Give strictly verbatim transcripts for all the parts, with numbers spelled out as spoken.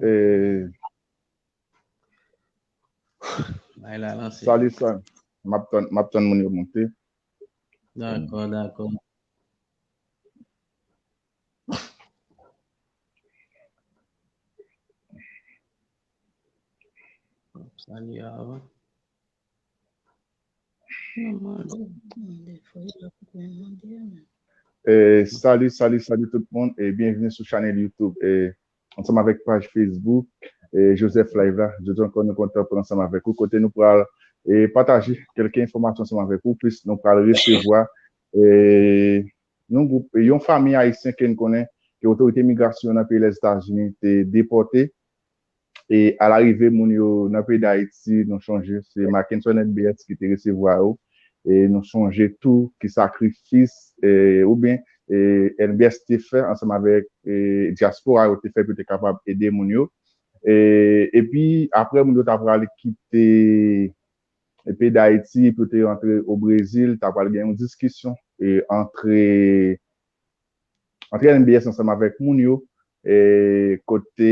E, Bay la lanse. Salut, salut. M ap tann, m ap tann moun yo monte. Dakò, dakò. Salut avan. E, salut, salut, salut tout moun e byenvini sou chanèl YouTube e ansanm avèk paj Facebook e Joseph Live la. Jodi ankò nou kontan pou ansanm avèk ou kote nou pral e pataje kèlke enfòmasyon ansanm avèk ou plis nou pral resevwa e yon gwoup e yon fanmi ayisyen ke n konnen ke otorite migrasyon nan peyi Lèzetazini te depòte e alarive moun yo nan peyi Dayiti, nou chonje se Mackenson N B S ki te resevwa yo. E nou chonje tou ki sakrifis e, oubyen e, N B S te fè ansanm avèk e, dyaspora yo te fè pou te kapab ede moun yo. E, epi apre moun yo ta pral kite e, peyi Dayiti pou te rantre o Brezil, ta pral gen yon diskisyon e, antre antre N B S ansanm avèk moun yo e, kote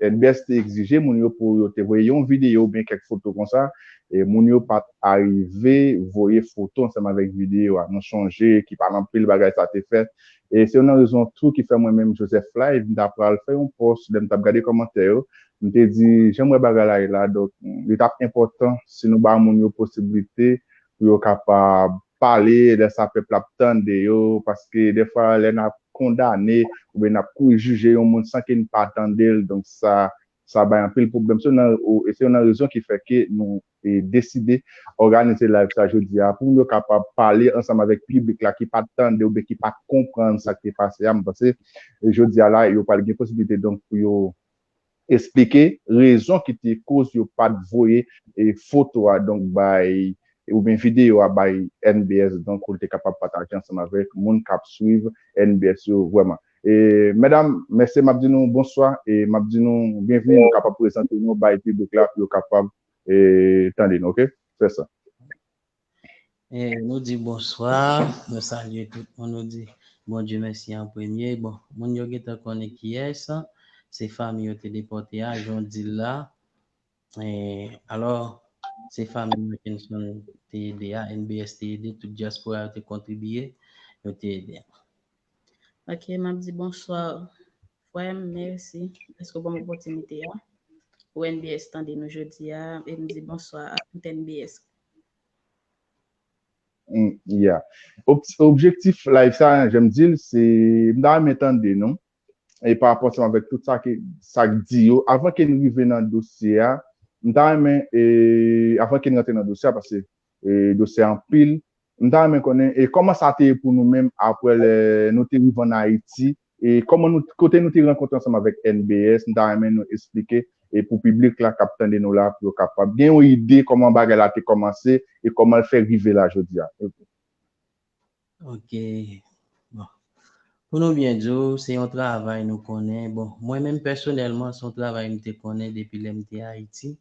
N B S te egzije moun yo pou yo te voye yon videyo oubyen kèk foto konsa e moun yo pa t arive voye foto ansanm avèk videyo a. Nou chonje ki pa t anpil bagay sa te fèt e se youn nan rezon tou ki fè mwen menm Joseph Live m ta pral fè yon pòs lè m t ap gade kòmantè yo m te di jan m wè bagay la ye la donk li t ap enpòtan si nou ba moun yo posiblite pou yo kapab pale lè sa pèp la ap tande yo paske dèfwa lè n ap kondane oubyen n ap kouri jije yon moun san ke n pa tande l donk sa sa bay anpil pwoblèm se youn nan e se youn nan rezon ki fè ke nou e deside òganize live sa jodi a pou moun yo kapab pale ansanm avèk piblik la ki pa t tande oubyen ki pa t konprann sa k te pase a m panse e jodi a la yo pral gen posiblite donk pou yo esplike rezon ki te koz yo pa t voye e foto a donk bay oubyen videyo a bay N B S donk pou l te kapab pataje ansanm avèk moun k ap swiv N B S yo vrèman. E medam, mesye m ap di nou bonswa e m ap di nou byenvini nou kapab prezante nou bay piblik la pou yo kapab e, tande nou, oke? Fè sa. E, nou di bonswa, nou salye tout moun, nou di Bondye mèsi an premye. Bon, moun yo gentan konnen kiyès, se fanmi yo te depòte a, jan w di l la. E, alò, se fanmi Mackenson te ede a, N B S te ede, tout dyaspora yo te kontribye, yo te ede. Ok, m ap di bonswa, frè m, mèsi dèske w ban m opòtinite a pou N B S tande nou jodi a, e m di bonswa a tout N B S. Mm, yeah. Ob- Objektif live sa, jan m di l, se m ta renmen tande nou e pa rapò ansanm avèk tout sa ke sa k di yo. Avan ke n rive nan dosye a, m ta renmen e avan ke n rantre nan dosye a, paske e, dosye a anpil, m ta renmen konnen e kòman sa te ye pou nou menm apre lè nou te rive ann Ayiti e kòman nou kote nou te rankontre ansanm avèk N B S, m ta renmen nou esplike e pou piblik la k ap tande nou la pou yo kapab gen yon ide kòman bagay la te kòmanse e kòman l fè rive la jodi a. Ok. Bon. Pou nou byen di w, se yon travay nou konnen. Bon, mwen menm pèsonèlman, se yon travay m te konnen depi lè m te Ayiti.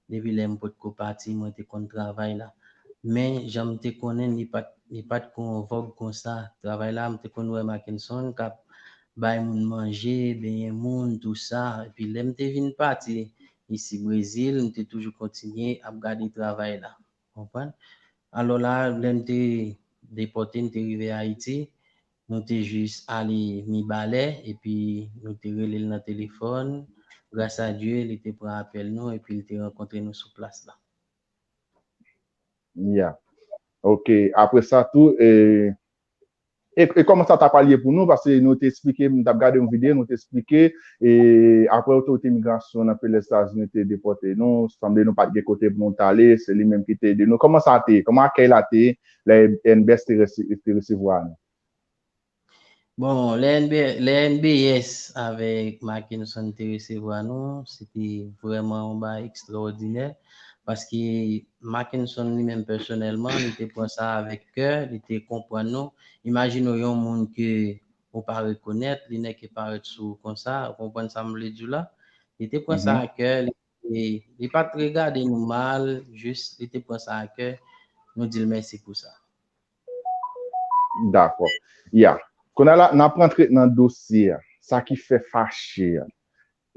Depi lè m potko pati, mwen te konn travay la. Men, jan m te konnen, li pa t li pa t gon vòg konsa. Travay la, m te konn wè Mackenson k ap bay moun manje, benyen moun, tou sa. Epi lè m te vin pati isi Brezil, m te toujou kontinye ap gade travay la. Konprann? Alò la, lè m te depòte, m te rive Ayiti, nou te jis ale Mibalè, epi nou te rele l nan telefòn. Gras a Dye, li te pran apèl nou, epi li te rankontre nou sou plas la. Yeah. Ok, apre sa tou, e, e, e kòman sa ta pral ye pou nou, paske nou te esplike, m t ap gade yon videyo, nou te esplike, e apre otorite migrasyon nan peyi Lèzetazini te depòte nou, sanble nou pa t gen kote pou nou t ale, se li menm ki te ede nou. Kòman sa te ye? Kòman akèy la te ye lè N B S te resi- te resevwa nou? Bon, lè N B lè N B S avèk Mackenson te resevwa nou, se te vrèman yon bagay ekstraòdinè, paske Mackenson li menm pèsonèlman, li te pran sa avèk kè, li te konprann nou. Imajine w yon moun ke ou pa rekonèt, li nèke parèt sou ou konsa, ou konprann sa m vle di w la? Li te pran sa a kè, li, li, li pa t regade nou mal, jis li te pran sa a kè, nou di l mèsi pou sa. Dakò. Ya. Kounye a la, n ap rantre nan dosye a. sa ki fè fache a.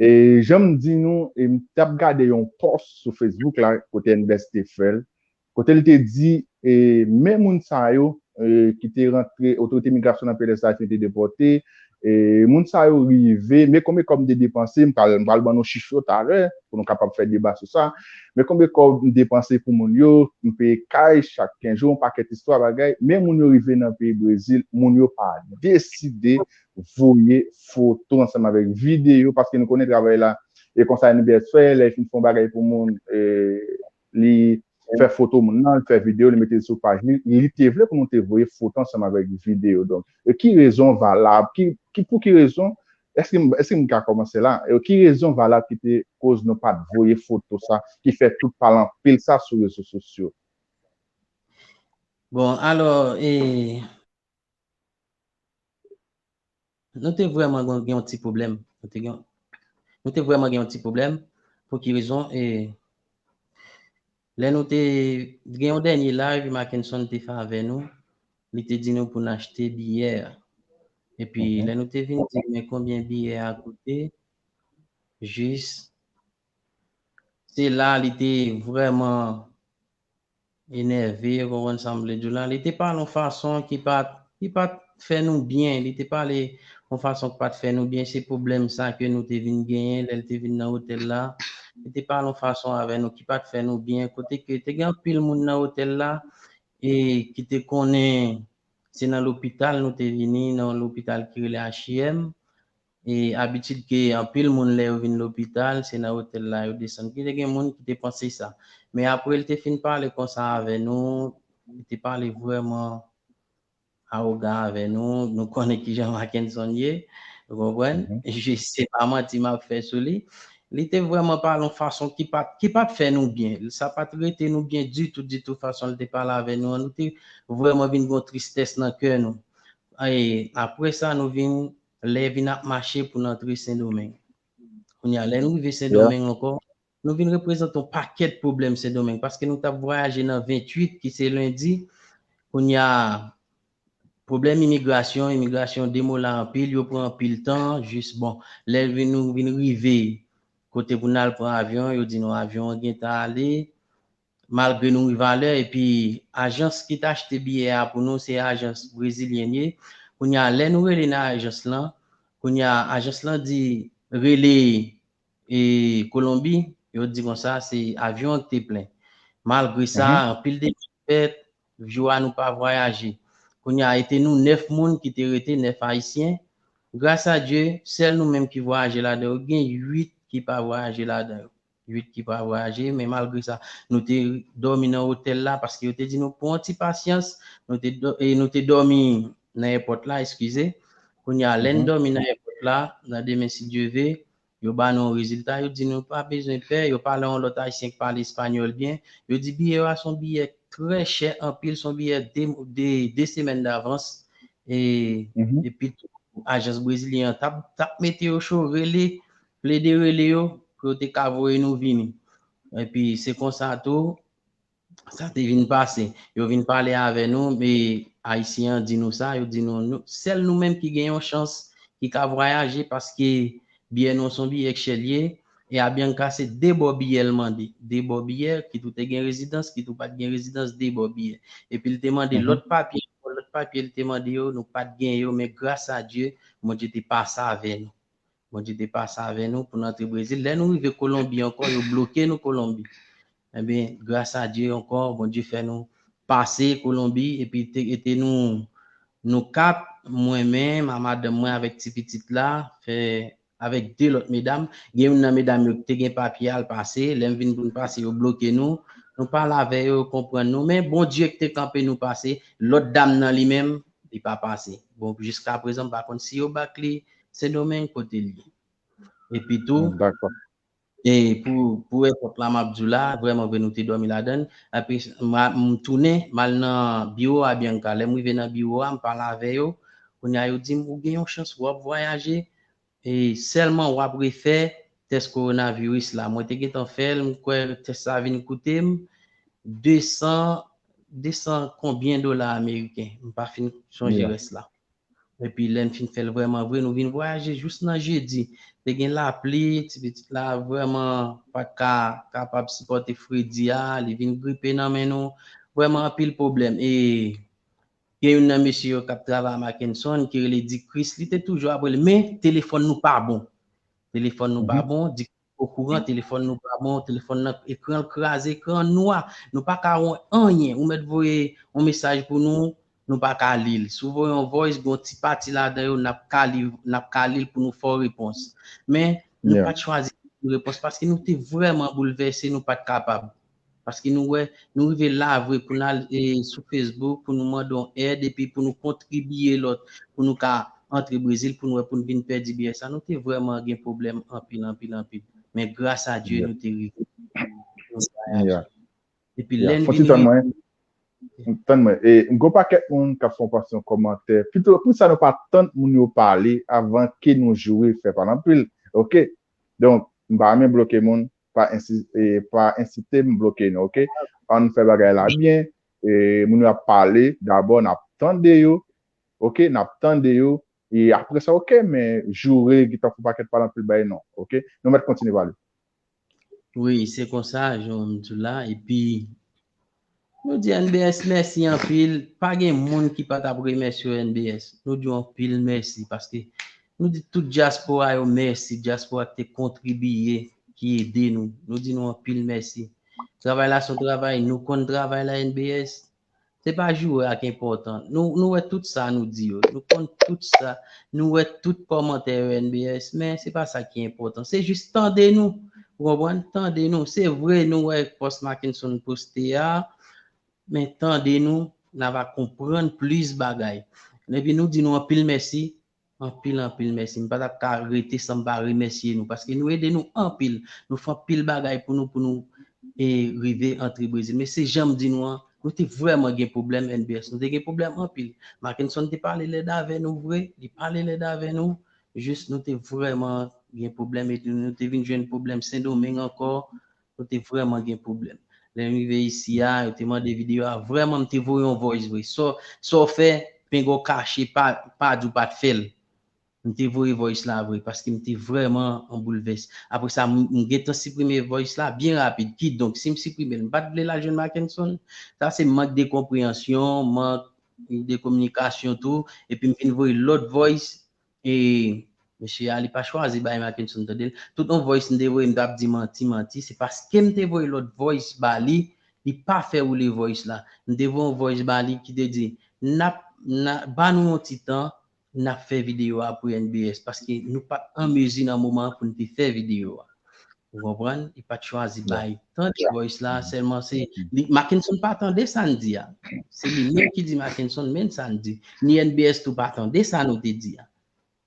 E jan m di nou, e m t ap gade yon pòs sou Facebook la, kote N B S te fè l, kote l te di, e, men moun sa yo, e, ki te rantre, otorite migrasyon nan peyi Lèzetazini te depòte, e, moun sa yo rive, men konbyen kòb m te depanse, m pral, m pral ban nou chif yo talè, pou nou kapab fè deba sou sa, men konbyen kòb m depanse pou moun yo, m peye kay chak kenz jou, yon pakèt istwa bagay, men moun yo rive nan peyi Brezil, moun yo pa deside voye foto ansanm avèk videyo, paske nou konnen travay la, e konsa N B S fè, lè l fin fè yon bagay pou moun, e, li fè foto moun nan, li fè videyo, li mete l sou paj li, li te vle pou nou te voye foto ansanm avèk videyo. Donk, e ki rezon valab, ki, ki, pou ki rezon, èske, èske m ka kòmanse la? E ki rezon valab ki te koz nou pa t voye foto sa, ki fè tout pale anpil sa sou rezo sosyo? Bon, alò, e, nou te vrèman gen, gen yon ti pwoblèm. Nou te gen, nou te vrèman gen yon ti pwoblèm. Pou ki rezon? E, lè nou te gen yon dènye live, Mackenson te fè avè nou. Li te di nou pou n achte biyè a. Epi, lè nou te vin di men konbyen biyè a koute, jis, se la li te vrèman enève, ou konprann sa m vle di w la. Li te pale yon fason ki pa t, ki pa t fè nou byen. Li te pale yon fason ki pa t fè nou byen. Se pwoblèm sa ke nou te vin genyen lè l te vin nan otèl la. Li te pale yon fason avè nou ki pa t fè nou byen. Kote ke te gen anpil moun nan otèl la e ki te konnen se nan lopital nou te vini, nan lopital ki rele H I M. E abitid ke anpil moun lè yo vin lopital, se nan otèl la yo desann. Ki te gen moun ki te panse sa. Men apre l te fin pale konsa avè nou, li te pale vrèman awogan avè nou, nou konnen kijan Mackenson ye, ou konprann? Se pa manti m ap fè sou li. Li te vrèman pale yon fason ki pa t, ki pa t fè nou byen. Sa pa t rete nou byen ditou, ditou, fason l te pale avè nou an. Nou te vrèman vin gen yon tristès nan kè nou. E apre sa, nou vin lè vin ap mache pou n antre Sendomeng. Kounye a, lè nou rive Sendomeng ankò, nou vin reprezante yon pakèt pwoblèm Sendomeng, paske nou t ap vwayaje nan venntuit, ki se lendi. Kounye a, pwoblèm imigrasyon, imigrasyon demola anpil, yo pran anpil tan, jis, bon, lè vin, nou vin rive kote pou n al pran avyon, yo di nou avyon an gentan ale, malgre nou rive alè, epi ajans ki t achte biyè a pou nou, se ajans brezilyen ye. Kounye a, lè nou rele nan ajans lan, kounye a, ajans lan di rele e Kolonbi, yo di konsa, se avyon an ki te plen. Malgre sa, anpil demach fèt, jou a nou pa vwayaje. Kounye a, e te nou nèf moun ki te rete, nèf Ayisyen. Gras a Dye, sèl nou menm ki vwayaje ladan yo, gen uit ki pa vwayaje ladan yo. Uit ki pa vwayaje, men malgre sa, nou te dòmi nan otèl la, paske yo te di nou pran ti pasyans, nou te, e nou te dòmi nan èpòt la, eskize. Kounye a, lè n dòmi nan èpòt la, nan demen, si Dye ve, yo ba nou yon rezilta, yo di nou pa bezwen pè, yo pale yon lòt Ayisyen ki pale espanyòl byen, yo di biyè a se yon biyè trè chè anpil, se yon biyè de, de, de semèn davans, e, epi tou, ajans brezilyen an t ap, t ap mete yo cho, rele, plede rele yo, pou yo te ka voye nou vini. Epi, se konsa tou, sa te vin pase. Yo vin pale avè nou, men Ayisyen an di nou sa, yo di nou, nou, sèl nou menm ki gen yon chans, ki ka vwayaje, paske biyè nou se yon biyè k chè l ye, e Avianca se de bò biyè l mande, de bò biyè, kit ou te gen rezidans, kit ou pa t gen rezidans, de bò biyè. Epi l te mande lòt papye, lòt papye l te mande yo, nou pa t gen yo, men gras a Dye, Bondye te pase avè nou. Bondye te pase avè nou pou n antre Brezil. Lè nou rive Kolonbi ankò, yo bloke nou Kolonbi. Ebyen, gras a Dye ankò, Bondye fè nou pase Kolonbi, epi te, e te nou, nou kat, mwen menm, a madanm mwen avèk ti pitit la, fè, avèk de lòt medam. Gen youn nan medam yo ki te gen papye al pase. Lè m vin pou n pase, yo bloke nou. Nou pale avè yo, yo konprann nou. Men Bondye ki te kanpe nou pase. Lòt dam nan li menm, li pa pase. Bon, jiska prezan, m pa konn si yo bak li Sendomeng kote l ye. Epi tou, e pou, pou èpòt la, m ap di w la, vrèman vre, nou te dòmi ladan l. Epi, m tounen, m al nan biwo Avianca. Lè m rive nan biwo a, m pale avè yo. Kounye a, yo di m, ou gen yon chans, w ap vwayaje, e sèlman w ap refè tès kowonaviris la. Mwen te gentan fè l, m kwè tès sa vin koute m de san, de san konbyen dola ameriken. M pa fin sonje rès la. Epi lè n fin fè l vrèman vre, nou vin vwayaje jous nan jedi. Te gen lapli, ti pitit la vrèman pa t ka kapab sipòte fredi a, li vin gripe nan men nou. Vrèman anpil pwoblèm. E gen youn nan mesye yo k ap travay a Mackenson ki rele Di Chris, li te toujou ap rele, men telefòn nou pa bon. Telefòn nou pa bon, Di Chris okouran, telefòn nou pa bon, telefòn nan ekran l kraze, ekran nwa. Nou pa ka wè anyen. Ou mèt voye yon mesaj pou nou, nou pa ka li l. Si w voye yon voice, gen yon ti pati ladan yo, n ap ka li, n ap ka li l pou nou fè w repons. Men, nou pa t chwazi pou repons paske nou te vrèman boulvèse, nou pa t kapab. Paske nou wè, nou rive la vre pou n al e, sou Facebook, pou nou mande yon èd, epi pou nou kontribiye lòt, pou nou ka antre Brezil, pou nou wè, pou nou vin pèdi biyè sa. Nou te vrèman gen pwoblèm anpil, anpil, anpil. Men gras a Dye, nou te rive. Epi lè n vin rive. Tann mwen. E, gon pakèt moun k ap fè yon pase yon kòmantè. Pito, poukisa nou pa tann moun yo pale avan ke nou joure fè pale anpil? Oke. Donk, m pa renmen bloke moun, pa ensi, e, pa ensite m bloke nou, oke? Ann fè bagay la byen. E, moun yo ap pale, dabò, n ap tande yo, oke? N ap tande yo. E apre sa, oke, men joure, gentan fè yon pakèt pale anpil bagay, non, oke? Nou mèt kontinye pale. Wi, se konsa, jan m di w la. Epi, nou di N B S mèsi anpil. Pa gen moun ki pa t ap remèsye w N B S. Nou di w anpil mèsi paske nou di tout dyaspora yo mèsi. Dyaspora ki te kontribiye, ki ede nou. Nou di nou anpil mèsi. Travay la se yon travay, nou konn travay la N B S. Se pa joure a ki enpòtan. Nou, nou wè tout sa nou di yo. Nou konn tout sa. Nou wè tout kòmantè yo N B S, men se pa sa ki enpòtan. Se jis tande nou. Ou konprann? Tande nou. Se vre, nou wè pòs Mackenson poste a, men tande nou, n a va konprann plis bagay. Epi nou di nou anpil mèsi. Anpil, anpil mèsi. M pa t ap ka rete san m pa remèsye nou, paske nou ede nou anpil. Nou fè anpil bagay pou nou, pou nou e, rive antre Brezil. Men se jan m di nou an, nou te vrèman gen pwoblèm N B S. Nou te gen pwoblèm anpil. Mackenson te pale lèd avè nou vre, li pale lèd avè nou. Jis nou te vrèman gen pwoblèm e nou te vin jwenn pwoblèm Sendomeng ankò. Nou te vrèman gen pwoblèm. Lè m rive isi a, yo te mande videyo a. Vrèman, m te voye yon voice vre. Sa w, sa w fè, pengo kache, pa, pa di w pa t fè l. M te voye voice la vre, paske m te vrèman an boulvès. Apre sa, m, m gentan siprime voice la byen rapid. Kidonk, si m siprime l, m pa t vle l al jwenn Mackenson. Sa se mank de konpreyansyon, mank de kominikasyon tou. Epi m vin voye lòt voice. E mesye a, li pa chwazi bay Mackenson tande l. Tout yon voice m te voye, m t ap di manti, manti. Se paske m te voye lòt voice ba li, li pa fè woule voice la. M te voye yon voice ba li ki te di, n ap, n a, ba nou yon ti tan, n ap fè videyo a pou N B S, paske nou pa t an mezi nan moman an pou n te fè videyo a. Ou konprann? Li pa t chwazi bay tande voice la, sèlman se, li, Mackenson pa tande sa n di a. Se li menm ki di Mackenson, men sa n di. Ni N B S tou pa tande sa nou te di a.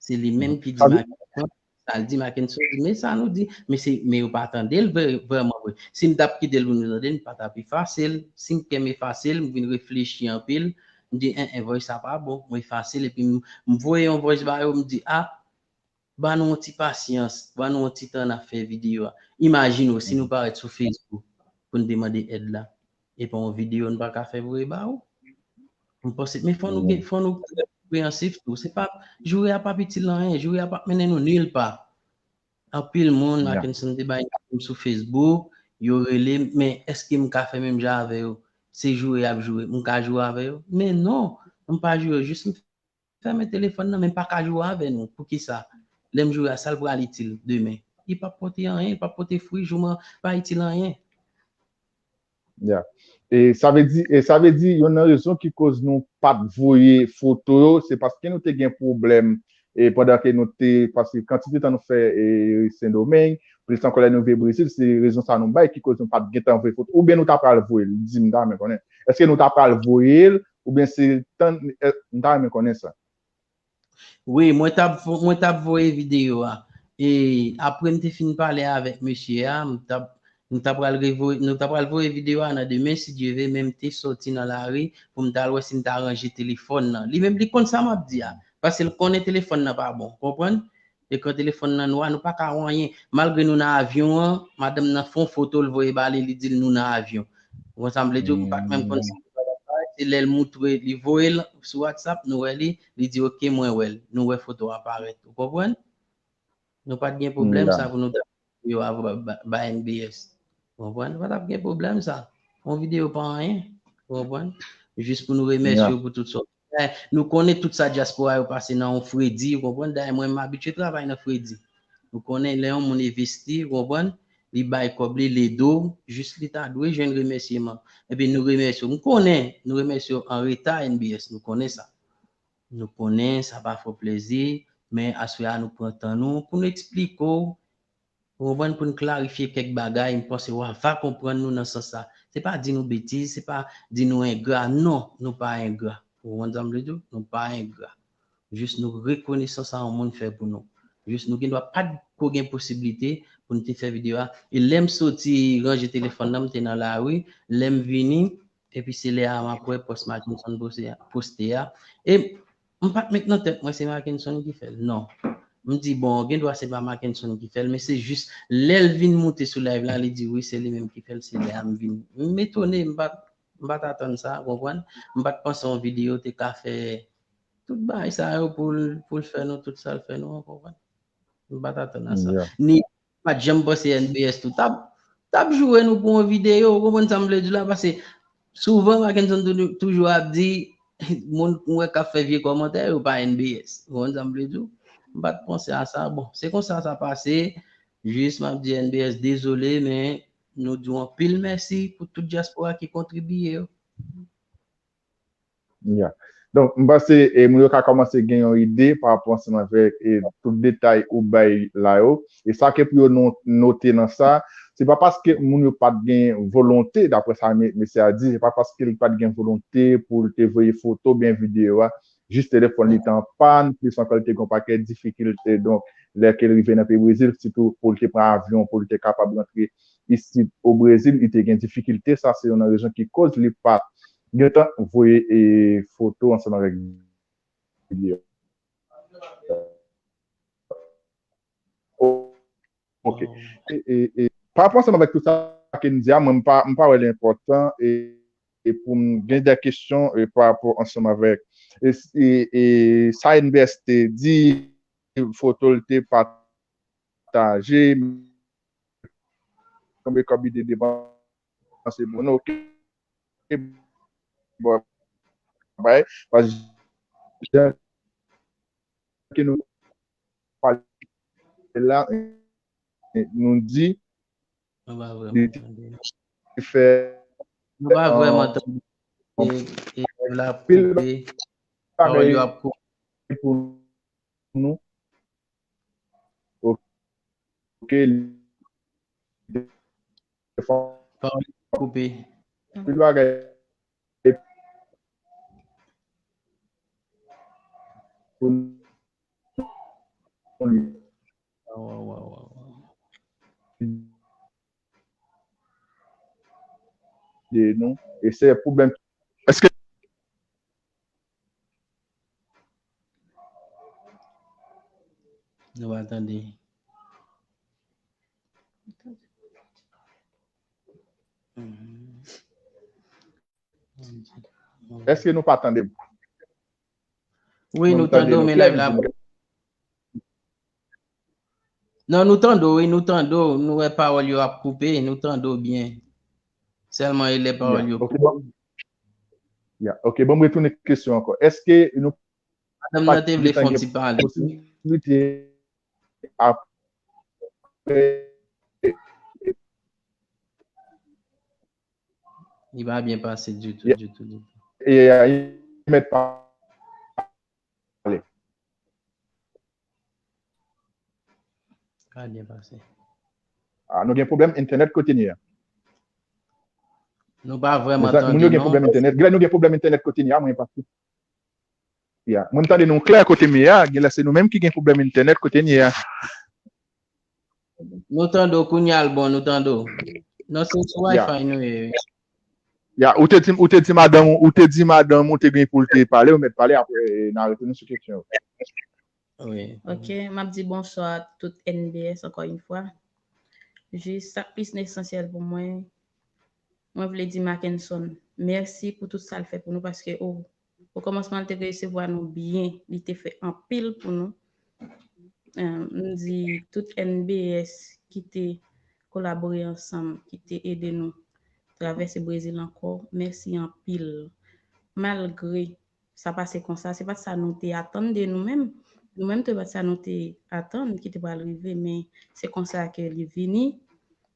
Se li menm ki di Mackenson, sa l di Mackenson, di, men sa nou di. Men se, men yo pa tande l vre, vrèman vre. Si m t ap kite l pou nou tande, m pa t ap efase l. Si m kè m efase l, m vin reflechi anpil. M di, en, en, voice sa pa bon. M efase l, epi m, m voye yon voice ba yo, m di, a, ba nou yon ti pasyans, ba nou yon ti tan n ap fè videyo a. Imajine w, si nou parèt sou Facebook pou n te mande èd la, e pa yon videyo n pa ka fè voye ba ou. M panse, men fò nou gen, fò nou konpreyansif tou. Se pa, joure a p ap itil anyen, joure a p ap mennen nou nil pa. Anpil moun, Mackenson te bay m sou Facebook, yo rele m, men èske m ka fè menm jan avè yo? Se joure y ap joure, m ka joure avè yo? Men non, m pa joure, jis m fèmen telefòn nan, men m pa ka joure avè nou. Poukisa? Lè m joure a, sa l pral itil demen? Li p ap pote anyen, li p ap pote fwi, jouman pa itil anyen. Ya. E sa vle di, e sa vle di, youn nan rezon ki koz nou pa t voye foto yo, se paske nou te gen pwoblèm, e pandan ke nou te, paske kantite tan nou fè, e, Sendomeng, plis ankò lè nou rive Brezil, se rezon sa nou bay ki koz nou pa t gentan voye foto. Oubyen nou ta pral voye l, di m, m ta renmen konnen. Èske nou ta pral voye l, oubyen se tann, e, m ta renmen konnen sa. Wi, mwen t ap vo-, mwen t ap voye videyo a. E apre m te fin pale avèk mesye a, m t ap, m t ap pral revoye, nou t ap pral voye videyo a nan demen, si Dye ve, men m te soti nan lari pou m t al wè si m ta ranje telefòn nan. Li menm, li konn sa m ap di a, paske l konnen telefòn nan pa bon, konprann? Ekran telefòn nan nwa, nou pa ka wè anyen. Malgre nou nan avyon an, madanm nan fè yon foto, l voye ba li, li di l nou nan avyon. Ou konn sa m vle di w, m pa t menm konn sa m t ap bay. se lè l moutre, li voye l sou WhatsApp, nou wè li, li di, "Ok, mwen wè l." Nou wè foto a parèt. Ou konprann? Nou pa t gen pwoblèm sa pou nou ta yo a ba, ba, ba N B S. Ou konprann? Nou pa t ap gen pwoblèm sa. Yon videyo pa anyen. Ou konprann? Jis pou nou remèsye yo pou tout sa. Eh, nou konnen tout sa dyaspora yo pase nan yon fredi, ou konprann? Dayè, mwen, m abitye travay nan fredi. Nou konnen lè yon moun envesti, ou konprann? Li bay kòb li, l ede w, jis li ta dwe jwenn remèsyeman. Epi nou remèsye w. M konnen nou remèsye w an reta, N B S, nou konnen sa. Nou konnen sa pa fè w plezi, men aswè a nou pran tan nou pou nou eksplike w, ou konprann, pou n klarifye kèk bagay, m panse w a va konprann nou nan sans sa. Se pa di nou betiz, se pa di nou engra, non, nou pa engra. Ou konprann sa m vle di w? Nou pa engra. Jis nou rekonesan sa yon moun fè pou nou. Jis nou gendwa pa t ko gen posiblite pou n te fè videyo a. E lè m soti ranje telefòn nan, m te nan lari, lè m vini, epi se lè a m ap wè pòs Mackenson poste a, poste a. E m pa t met nan tèt mwen se Mackenson ki fè l, non. M di, bon, gendwa se pa Mackenson ki fè l, men se jis lè l vin moute sou live la, li di, wi, se li menm ki fè l, se lè a m vin. M etone, m pa t, m pa t atann sa, ou konprann? M pa t panse yon videyo te ka fè tout bagay sa yo pou l, pou l fè nou tout sa l fè nou an, ou konprann? M pa t atann a sa. Ni m pa t janm panse N B S tou t ap, t ap joure nou pou yon videyo, ou konprann sa m vle di w la? Paske souvan, Mackenson toujou, toujou ap di, moun ou wè k ap fè vye kòmantè yo pa N B S. Ou konprann sa m vle di w? M pa t panse a sa. Bon, se konsa sa pase. Jis m ap di N B S dezole, men nou di w anpil mèsi pou tout dyaspora ki kontribye yo. Ya. Donk, m panse e, moun yo ka kòmanse gen yon ide pa rapò ansanm avèk e, tout detay ou bay la yo. E sa ke pou yo no- note nan sa, se pa paske moun yo pa t gen volonte, daprè sa me- mesye a di, se pa paske li pa t gen volonte pou l te voye foto oubyen videyo a, jis telefòn li te an pàn, plis ankò li te gen yon pakèt difikilte. Donk, lè ke l rive nan peyi Brezil, sitou pou l te pran avyon, pou l te kapab rantre isit o Brezil, li te gen difikilte. Sa se youn nan rezon ki koz li pa t gentan voye e, foto ansanm avèk videyo. O- Ok. E, e, e, pa rapò ansanm avèk tout sa ke n di a, mwen, m pa, m pa wè li enpòtan e, e pou m gen de kesyon e, pa rapò ansanm avèk e, e, e, sa N B S te di, foto l te pataje, konbyen kòb li te depanse pou nou, ok. Bon, bay, paske jan ke nou pale la, nou di, Nou pa vrèman tande. Li fè. Nou pa vrèman tande. E, e live la ap koupe. Pawòl yo ap koupe. Pou nou. Ok. Pawòl yo ap koupe. Pil bagay. Pou nou. Waw, waw, waw, waw. De nou. E se pwoblèm. Èske Nou pa tande. Èske nou pa tande m? Wi, nou tande w, men live la. Non, nou tande w, wi, nou tande w. Nou wè pawòl yo ap koupe, nou tande w byen. Sèlman e lè pawòl yo koupe. Ya, ok, bon, m retounen kesyon ankò. Èske nou Madanm nan te vle fè yon ti pale. Posiblite apre Li pa byen pase ditou, ditou, ditou. E, e, li mèt pale. Pa byen pase. Ah, nou gen pwoblèm entènèt kote n ye a. Nou pa vrèman tande, non. Moun yo gen pwoblèm entènèt. Gilè, nou gen pwoblèm entènèt kote n ye a, mwen pa. Ya, mwen m tande nou klè kote m ye a, gilè se nou menm ki gen pwoblèm entènèt kote n ye a. Nou tande w kounye a l bon, nou tande w. Non, se sou Wi-Fi nou ye. Ya, ou te di, ou te di madanm, ou te di madanm, ou te gen pou l te pale, ou mèt pale, apre, n a retounen sou kesyon. Wi. Ok, m ap di bonswa tout N B S ankò yon fwa. Jis sa k plis esansyèl pou mwen, mwen vle di Mackenson, Mèsi pou tout sa l fè pou nou, paske o, o kòmansman, l te resevwa nou byen, li te fè anpil pou nou. Eh, m di tout N B S ki te kolabore ansanm, ki te ede nou travèse Brezil ankò, mèsi anpil. Malgre sa pase konsa, se pa t sa nou te atann de nou menm. Nou menm tou, se pa t sa nou te atann ki te pral rive, men se konsa ke li vini.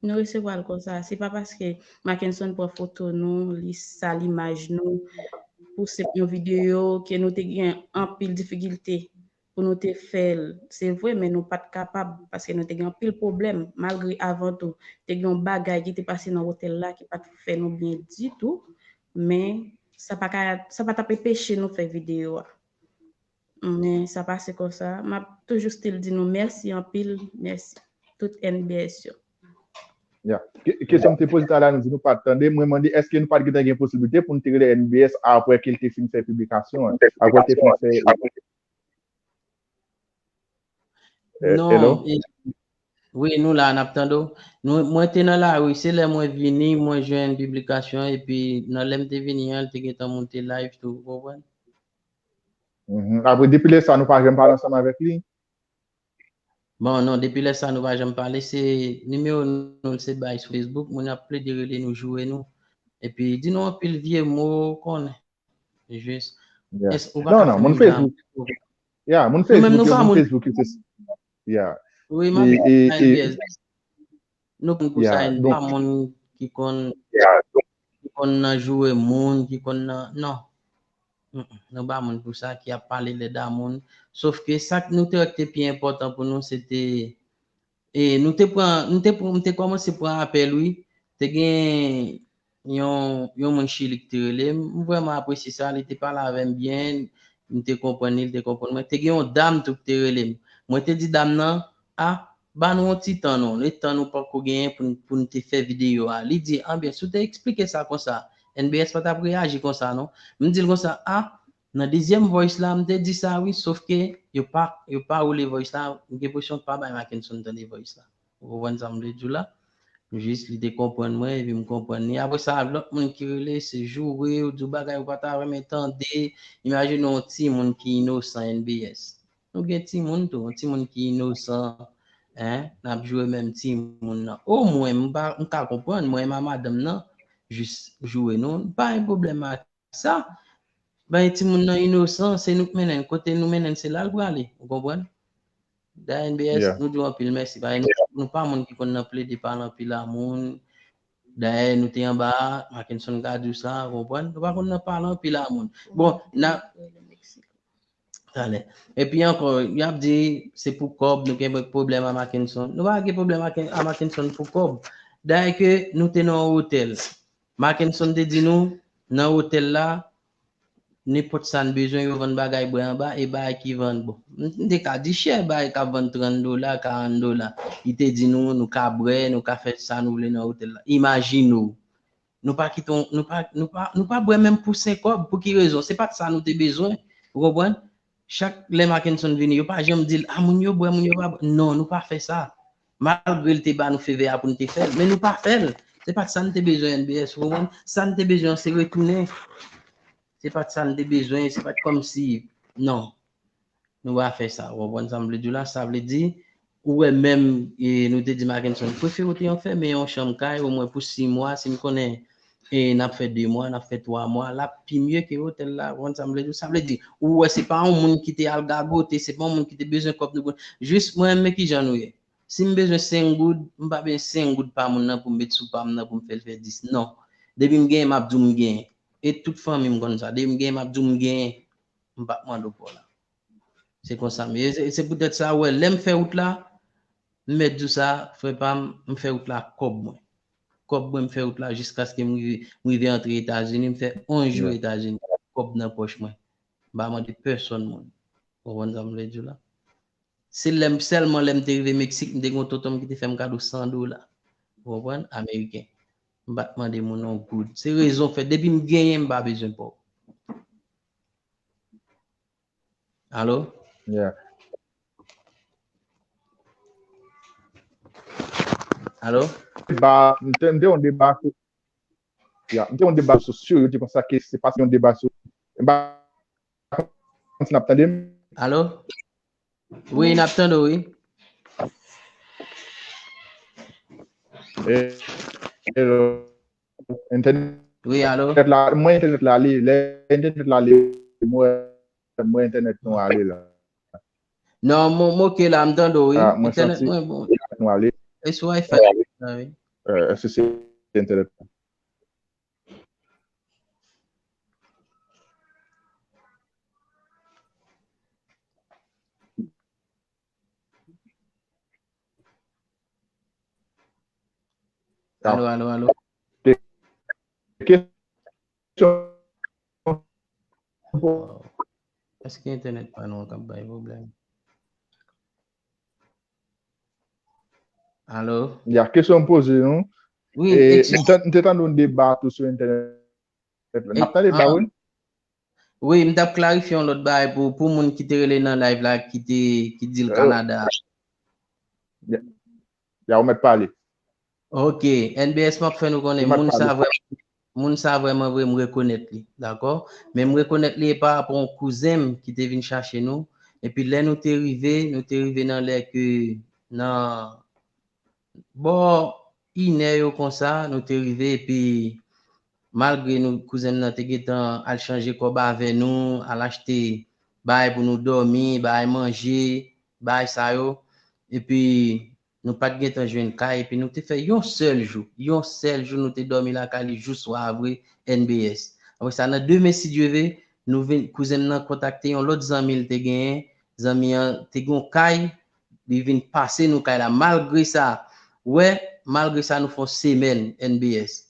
Nou resevwa l konsa. Se pa paske Mackenson pran foto nou, li sal imaj nou, pou senp yon videyo ke nou te gen anpil difikilte pou nou te fè l. Se vre, men nou pa t kapab, paske nou te gen anpil pwoblèm. Malgre avan tou, te gen yon bagay ki te pase nan otèl la ki pa t fè nou byen ditou, men sa pa ka, sa pa t ap enpeche nou fè videyo a. Men sa pase konsa. M ap toujou still di nou mèsi anpil, mèsi. Tout N B S yo. Ya. Ke- Kesyon m te poze talè a, nou di nou pa t tande. Mwen mande, èske nou pa t gentan gen posiblite pou nou te rele N B S apre ke l te fin fè piblikasyon an? Apre l te fin fè. Eh, Non, hello? e- wi, nou la, n ap tande w. Nou, mwen te nan lari, se lè mwen vini, mwen jwenn piblikasyon, epi nan lè m te vini an, l te gentan moute live tou, ou konprann? Mhm. Apre, depi lè sa, nou pa janm pale ansanm avèk li? Bon, non, depi lè sa, nou pa janm pale, se nimewo nou, l se bay sou Facebook, moun ap plede rele nou, joure nou. Epi, di nou anpil vye mo, ou konnen. Jis. Yeah. Èske ou pa Non, ka non, fè moun menm jan? Facebook. Yeah, moun Nou menm, Facebook nou yo, pa moun moun. Facebook yo, se. Yeah. Wi, m ap E, e, N B S. e, Nou konn pou sa, yeah, nou donk, pa moun ki konn ki konn nan joure moun, ki konn nan, non. Mm, mm. Nou pa moun pou sa, ki ap pale lèd a moun. Sof ke sa k nou te wè ki te pi enpòtan pou nou, se te, e nou te pran, nou te pran, m te kòmanse pran apèl, wi. Te gen yon, yon moun Chili ki te rele m. M vrèman apresye sa, li te pale avè m byen, m te konprann li, li te konprann mwen. Te gen yon dam tou ki te rele m. Mwen te di dam nan, a, ba nou yon ti tan non, le tan nou poko genyen pou n, pou n te fè videyo a. Li di, anbyen, si w te eksplike sa konsa, N B S pa t ap reyaji konsa non. M di l konsa, a, nan dezyèm voice la, m te di sa wi, sof ke yo pa, yo pa woule voice la, m gen enpresyon pa bay Mackenson tande voice la. Ou konprann sa m vle di w la? Jis li te konprann mwen, epi m konprann li. Apre sa, lòt moun ki rele, se joure, ou di w bagay ou pa ta renmen tande. Imajine yon timoun ki inosan N B S. Nou gen timoun tou, yon timoun ki inosan, en, n ap joure menm timoun nan. Omwen, m pa, m ka konprann, mwen menm a madanm nan, jis joure nou, m pa gen pwoblèm ak sa. Bay timoun nan inosan, se nou k mennen l, kote nou mennen l, se la l prale, ou konprann? Dayè N B S, Yeah. nou di w anpil mèsi, paske nou, nou pa moun ki konn nan plede pale anpil a moun. Dayè, nou te anba a, Mackenson ka di w sa, ou konprann? Nou pa konn nan pale anpil a moun. Bon, n a, talè. Epi ankò, y ap di, se pou kòb, nou gen pwoblèm a Mackenson. Nou pa gen pwoblèm a Ken- a Mackenson pou kòb. Dayè ke nou te nan yon otèl. Mackenson te di nou, nan otèl la, nenpòt sa n bezwen, yo vann bagay bwè anba, e bagay ki vann bon. M m te ka di chè, bagay k ap vann trant dola, karant dola. Li te di nou, nou ka bwè, nou ka fè sa nou vle nan otèl la. Imajine w, nou pa kite, nou pa, nou pa, nou pa bwè menm pou senk kòb. Pou ki rezon? Se pa t sa nou te bezwen. Ou konprann? Chak lè Mackenson vini, yo pa janm di l, a, moun yo bwè, moun yo pa bwè. Non, nou pa fè sa. Malgre l te ba nou fevè a pou n te fè l, men nou pa fè l. Se pa t sa n te bezwen, N B S, ou konprann? Sa n te bezwen an, se retounen. Se pa t sa n te bezwen, se pa t kòmsi, non. Nou pa fè sa, ou konprann sa m vle di w la? Sa vle di, ou wè menm, e, nou te di Mackenson, prefere w te yon fèmen yon chanm kay, omwen pou sis mwa, si n konnen, e, n ap fè de mwa, n ap fè twa mwa, l ap pi mye ke otèl la, ou konprann sa m vle di w? Sa vle di, ou wè, se pa yon moun ki te al gagote, se pa yon moun ki te bezwen kòb nou pou, jis mwen, men kijan nou ye. Si m bezwen senk goud, m pa bezwen senk goud pa moun nan pou m met sou pa m nan pou m fè l fè dis. Non. Depi m genyen, m ap di w m genyen. E tout fanmi m konn sa. Depi m genyen, m ap di w m genyen. M p ap mande w pa w la. Se konsa m ye. Se, se poutèt sa, ou wè, lè m fè wout la, m mèt di w sa, frè pa m, m fè wout la ak kòb mwen. Kòb mwen, m fè wout la jiskaske m rive, m rive antre Etazini, m fè onz jou Etazini, kòb nan pòch mwen. M pa mande pèsonn moun. Ou konprann sa m vle di w la? Se lè m, sèlman lè m te rive Meksik, m te gen yon tonton m ki te fè m kado san dola. Ou konprann? Ameriken. M pa t mande moun yon goud. Se rezon fè, depi m genyen, m pa bezwen pa w. Alo? Yeah. Alo? Ba, m te, m te yon deba sou, Ya, m te yon deba sou sosyo, yo te konsa ke se pa yon deba sou. M pa konn si n ap tande m. Alo? Wi, n ap tande w, wi. Eh, hello. Entènèt Wi, alo? la, mwen entènèt la ale, lè entènèt la ale, mwen, mwen entènèt nou ale la. Non, mwen, mwen oke la, m tande w, wi. Ah, mwen Entènèt santi mwen bon. Nou ale. E sou Wi-Fi la, wi. Euh, èske se entènèt la? Alo, alo, alo. Ke- Kesyon. Wow. Èske entènèt pa nou an k ap bay pwoblèm? Alo? Ya, kesyon m poze nou. Wi, E, ex- m te- m te tande yon deba tou sou entènèt la. N ap tande deba, ah. Wi. Wi, m t ap klarifye yon lòt bagay pou, pou moun ki te rele nan live la, ki te, ki di l Oh. Kanada. Ya, ya, ou mèt pale. Ok, N B S, m ap fè nou konnen, Ou mèt moun sa pale. Vrèman, moun sa vrèman vre, m rekonèt li, dakò? Men m rekonèt li e pa rapò yon kouzen m ki te vin chache nou. Epi lè nou te rive, nou te rive nan lè ke nan bò inè yo konsa, nou te rive, epi malgre nou, kouzen m nan te gentan al chanje kòb avè nou, al achte bagay pou nou dòmi, bagay manje, bagay sa yo, epi nou pa t gentan jwenn kay, epi nou te fè yon sèl jou, yon sèl jou nou te dòmi lakay li jou swa vre, N B S. Apre sa, nan demen, si Dye ve, nou vin, kouzen m nan kontakte yon lòt zanmi l te genyen, zanmi an te gen yon kay, li vin pase nou kay la. Malgre sa, wè, malgre sa, nou fè yon semèn N B S.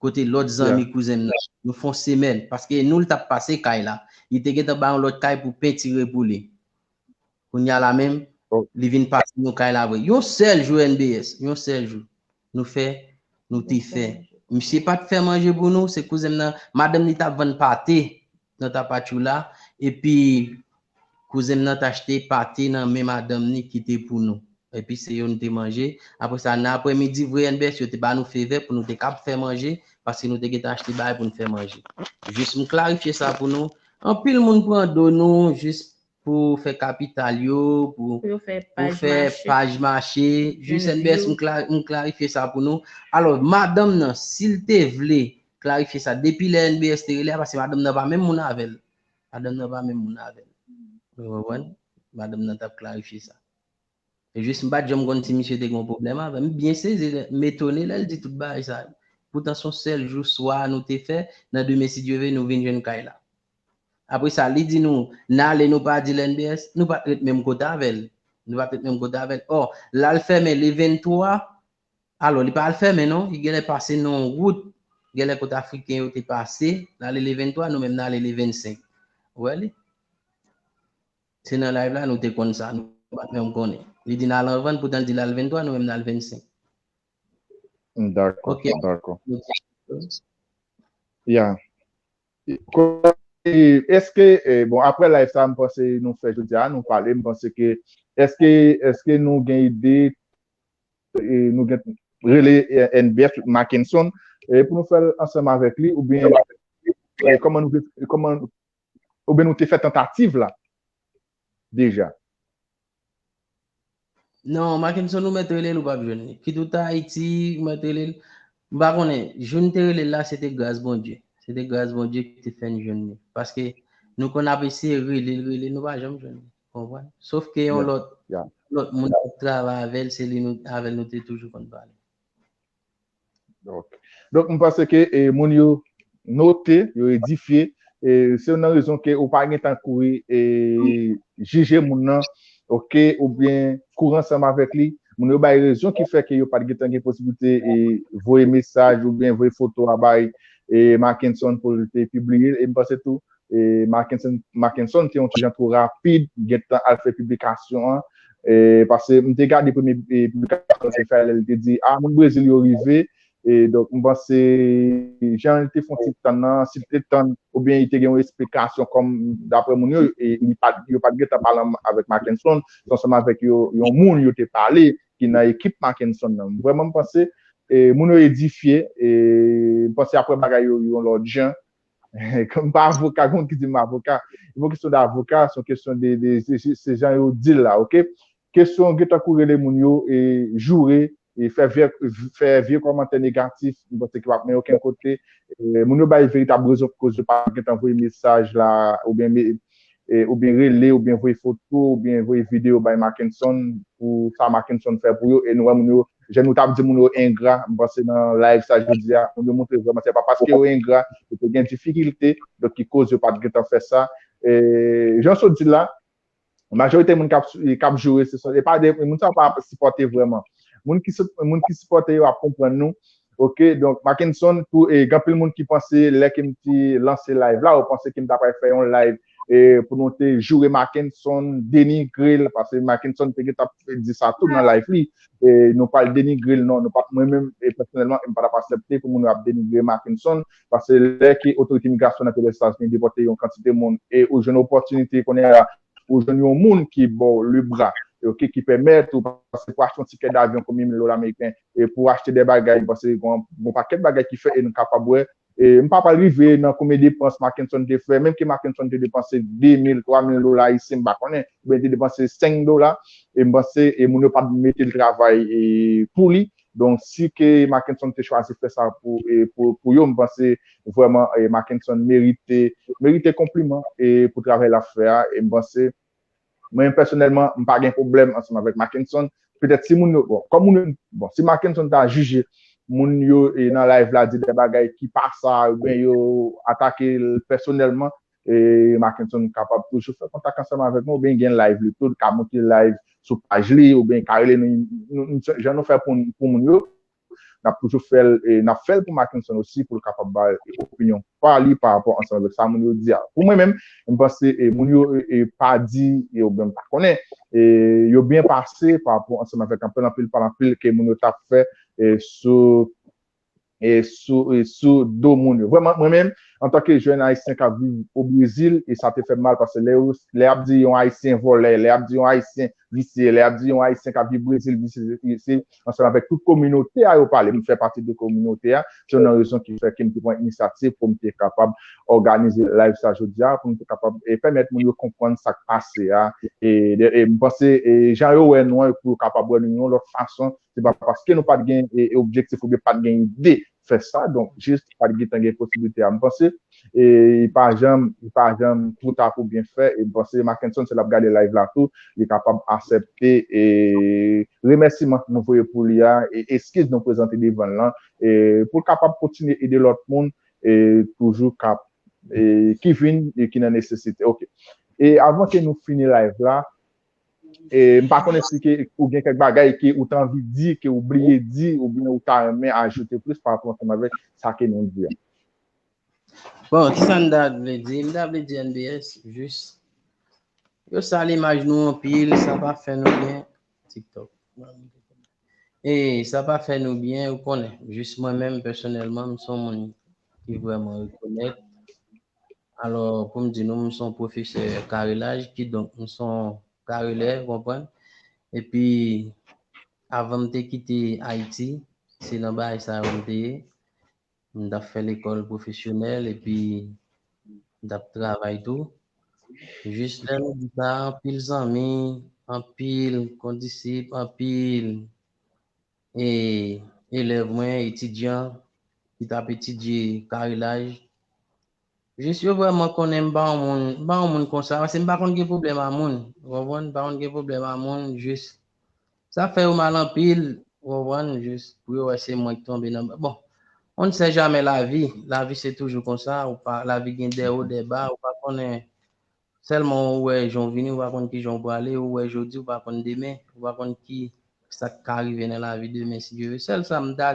Kote lòt zanmi kouzen m nan. Nou fè yon semèn. Paske nou, l t ap pase kay la. Li te gentan ba yon lòt kay pou pentire pou li. Kounye a la menm, Oh. li vin pase nou kay la vre. Yon sèl jou N B S. Yon sèl jou. Nou fè, nou te fè. Misye pa t fè manje pou nou, se kouzen m nan. Madanm li t ap vann pate nan Tapachula. Epi, kouzen m nan t achte pate nan men madanm li ki te pou nou. Epi se yo nou te manje. Apre sa, nan aprèmidi, vre N B S, yo te ba nou fevè pou nou te kab fè manje, paske nou te gentan achte bagay pou nou fè manje. Jis m klarifye sa pou nou. Anpil moun pran do nou, jis pou fè kapital yo, pou, Pou yo fè pou paj fè mache. Paj mache. Jis Jwenn N B S, view. M kla- m klarifye sa pou nou. Alò, madanm nan, si l te vle klarifye sa, depi lè N B S te rele a, paske madanm nan pa menm moun avè l. Madanm nan pa menm moun avè l. Ou konprann? Madanm nan t ap klarifye sa. E jis m pa t janm konn si misye te gen yon pwoblèm avè m. M byen sezi, m etone lè l di tout bagay sa yo. Poutan se yon sèl jou swa nou te fè, nan demen si Dye ve nou vin jwenn kay la. Apre sa, li di nou, n ale, nou pa di l N B S, nou pa t ret menm kote avè l. Nou pa t ret menm kote avè l. Ò, l al fèmen le venntwa, alò, li pa al fèmen non, li genlè pase nan yon wout, genlè kote Afriken yo te pase, l ale le venntwa, nou menm n ale le vennsenk. Ou wè li? Se nan live la nou te konn sa, nou pa t menm konnen. Li di n al anvan, poutan l di l al venntwa, nou menm n al vennsenk. Dakò, Ok. Dakò. Ya. E, èske, e, bon, apre live sa, m panse nou fè jodi a, nou pale, m panse ke, èske, èske nou gen ide, e, nou gen rele, e, N B S Mackenson, e, pou nou fè l ansanm avèk li, oubyen, e, kòman nou, kòman, oubyen nou te fè tantativ la deja? Non, Mackenson, ou mèt rele l, ou p ap jwenn li. Kit ou t Ayiti, ou mèt rele l. M pa konnen, jou n te rele l la, se te gras Bondye. Se te gras Bondye ki te fè n jwenn li. Paske nou konn ap eseye rele l, rele l, nou pa janm jwenn li. Konprann? Sof ke yon Ya, lòt, ya. Lòt moun k ap travay avè l, se li nou, avè l nou te toujou konn pale. Ok. Donk, m panse ke, e, moun yo note, yo edifye, e se youn nan rezon ke ou pa gen tan kouri, e, jije moun nan, ok, oubyen kouri ansanm avèk li. Moun yo bay rezon ki fè ke yo pa t gen tan gen posiblite, e, voye mesaj oubyen voye foto a bay, e, Mackenson pou l te pibliye l. E m panse tou, e, Mackenson, Mackenson te yon ti jan twò rapid, gentan al fè piblikasyon an. E, paske m te gade premye, e, piblikasyon l te fè, lè l te di, a, moun Brezil yo rive. E, donk, m panse, jan l te fè yon ti tann nan, si l te tann, oubyen li te gen yon esplikasyon kòm, daprè moun yo, e, li pa, yo pa t gentan pale avèk Mackenson, se ansanm avèk yo, yon moun yo te pale, ki nan ekip Mackenson nan. Vrèman, m panse, e, moun yo edifye, e, m panse apre bagay yo yon lòt jan. M pa avoka, gen moun ki di m avoka. Se pa kesyon de avoka, se yon kesyon de, de, se, se, se jan yo di l la, oke? Kesyon gen tankou rele moun yo, e, joure, e fè vye, fè vye kòmantè negatif, m panse ki p ap mennen okenn kote. E, moun yo bay veritab rezon pou koz yo pa gentan voye mesaj la, oubyen me- e, oubyen rele, oubyen voye foto, oubyen voye videyo bay Mackenson pou sa Mackenson fè pou yo. E nou wè moun yo, jan nou t ap di moun yo engra, m panse nan live sa jodi a, moun yo montre vrèman se pa paske yo engra, yo te gen difikilte, donk ki koz yo pa t gentan fè sa. E, jan w sot di l la, majorite moun k ap, k ap joure, se, se pa de, moun sa yo pa sipòte vrèman. Moun ki, sip- moun ki sipòte yo ap konprann nou. Oke, donk Mackenson, pou, e, gen anpil moun ki panse lè ke m te lanse live la, yo panse ke m ta pral fè yon live, e, pou nou te joure Mackenson, denigre l, paske Mackenson te gentan di sa tou nan live li. E, nou pral denigre l, non, nou pa, mwen menm, e, pèsonèlman, m pa t ap aksepte pou moun yo ap denigre Mackenson, paske lè ke otorite imigrasyon nan peyi Lèzetazini depòte yon kantite moun, e ou jwenn opòtinite kounye a, ou jwenn yon moun ki ba w le bra, e, oke, ki pèmèt ou pase pou achte yon tikè davyon konbyen mil dola ameriken, e pou achte de bagay, m panse gon, gon pakèt bagay ki fè, e nou kapab wè, e m pa pral rive nan konbyen depans Mackenson te fè, menm ke Mackenson te depanse de mil, twa mil dola ayisyen, m pa konnen, oubyen te depanse senk dola, e m panse, e moun yo pa t mete l travay, e, pou li, donk, si ke Mackenson te chwazi fè sa pou, e, pou, pou yo, m panse vrèman, e, Mackenson merite, merite konpliman, e, pou travay l ap fè a, e m panse, mwen pèsonèlman, m pa gen pwoblèm ansanm avèk Mackenson. Petèt si moun yo, bon, kòm moun yo, bon, si Mackenson ta jije moun yo, e, nan live la di de bagay ki pa sa, oubyen yo atake l pèsonèlman, e, Mackenson kapab toujou fè kontak ansanm avèk mwen, oubyen gen live li tou, li ka monte live sou paj li, oubyen li ka rele nou, nou, nou, jan nou fè pou, pou moun yo, n ap toujou fè l, e n ap fè l pou Mackenson osi, pou l kapab bay opinyon pa li pa rapò ansanm avèk sa moun yo di a. Pou mwen menm, m panse, e, moun yo, e, e, pa di, e, oubyen m pa konnen, e, yo byen pase pa rapò ansanm avèk anpil, anpil, pale anpil ke moun yo t ap fè, e, sou e sou, e sou do moun yo. Vrèman, mwen menm, antanke jèn ayisyen k ap viv o Brezil, e sa te fè m mal, paske lè yo, lè y ap di yon ayisyen vòlè, lè y ap di yon ayisyen visye, lè y ap di yon ayisyen k ap viv Brezil visye, se ansanm avèk tout kominote a yo pale. M fè pati de kominote a, se youn nan rezon ki fè ke m te pran inisyativ pou m te kapab òganize live sa jodi a, pou m te kapab, e, pèmèt moun yo konprann sa k pase a. E, e m panse, e, jan yo wè nou an, pou yo kapab wè nou yon lòt fason, se pa paske nou pa t gen, e, e, objektif oubyen pa t gen ide fè sa, donk, jis pa t gentan gen posiblite a. M panse, e, li pa janm, li pa janm twò ta pou byen fè, e m panse Mackenson, si l ap gade live la tou, li kapab aksepte, e, remèsiman nou voye pou li a, e eskiz nou prezante devan l lan, e, pou l kapab kontinye ede lòt moun, e, toujou k ap, e, ki vin, e ki nan nesesite. Oke. E avan ke nou fini live la, e, m pa konnen si ke ou gen kèk bagay ke ou ta anvi di, ke ou bliye di, oubyen ou ta renmen ajoute plis pa rapò ansanm avèk sa ke nou di a. Bon, kisa m ta vle di? M ta vle di N B S, jis, yo sal imaj nou anpil, sa pa fè nou byen. TikTok. E sa pa fè nou byen, ou konnen. Jis mwen menm, pèsonèlman, m se yon moun ki vrèman rekonèt. Alò, pou m di nou, m se yon pwofesè karelaj, kidonk, m se yon karelè, ou konprann? Epi, avan m te kite Ayiti, se nan bagay sa yo m te ye. M t ap fè lekòl pwofesyonèl, epi m t ap travay tou. Jis lè nou di sa, anpil zanmi, anpil kondisip, anpil, e, elèv mwen, etidyan, ki t ap etidye karelaj. Jis yo vrèman konnen m pa yon moun, m pa yon moun konsa, paske m pa konn gen pwoblèm a moun, ou konprann? M pa konn gen pwoblèm a moun, jis sa fè yo mal anpil, ou konprann? Jis pou yo wè se mwen ki tonbe nan, bon, on ne sait jamais la vie, lavi se toujou konsa, ou pa, lavi gen dè wo, dè ba, ou pa konnen, sèlman ou wè jan w vini, ou pa konn kijan w prale, ou wè jodi, ou pa konn demen, ou pa konn ki sa k ka rive nan lavi demen, si Dye vle. Sèl sa m ta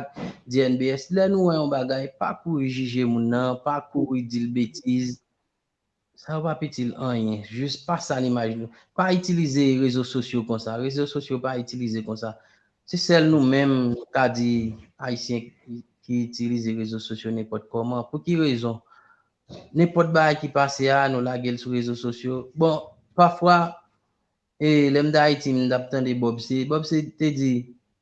di N B S, lè nou wè yon bagay, pa kouri jije moun nan, pa kouri di l betiz. Sa yo p ap itil anyen. Jis pa sal imaj nou. Pa itilize rezo sosyo konsa. Rezo sosyo pa itilize konsa. Se sèl nou menm, nou ka di, Ayisyen ki, ki itilize rezo sosyo nenpòt kòman. Pou ki rezon? Nenpòt bagay ki pase a, nou lage l sou rezo sosyo. Bon, pafwa, e, lè m t Ayiti, m t ap tande Bob C. Bob C te di,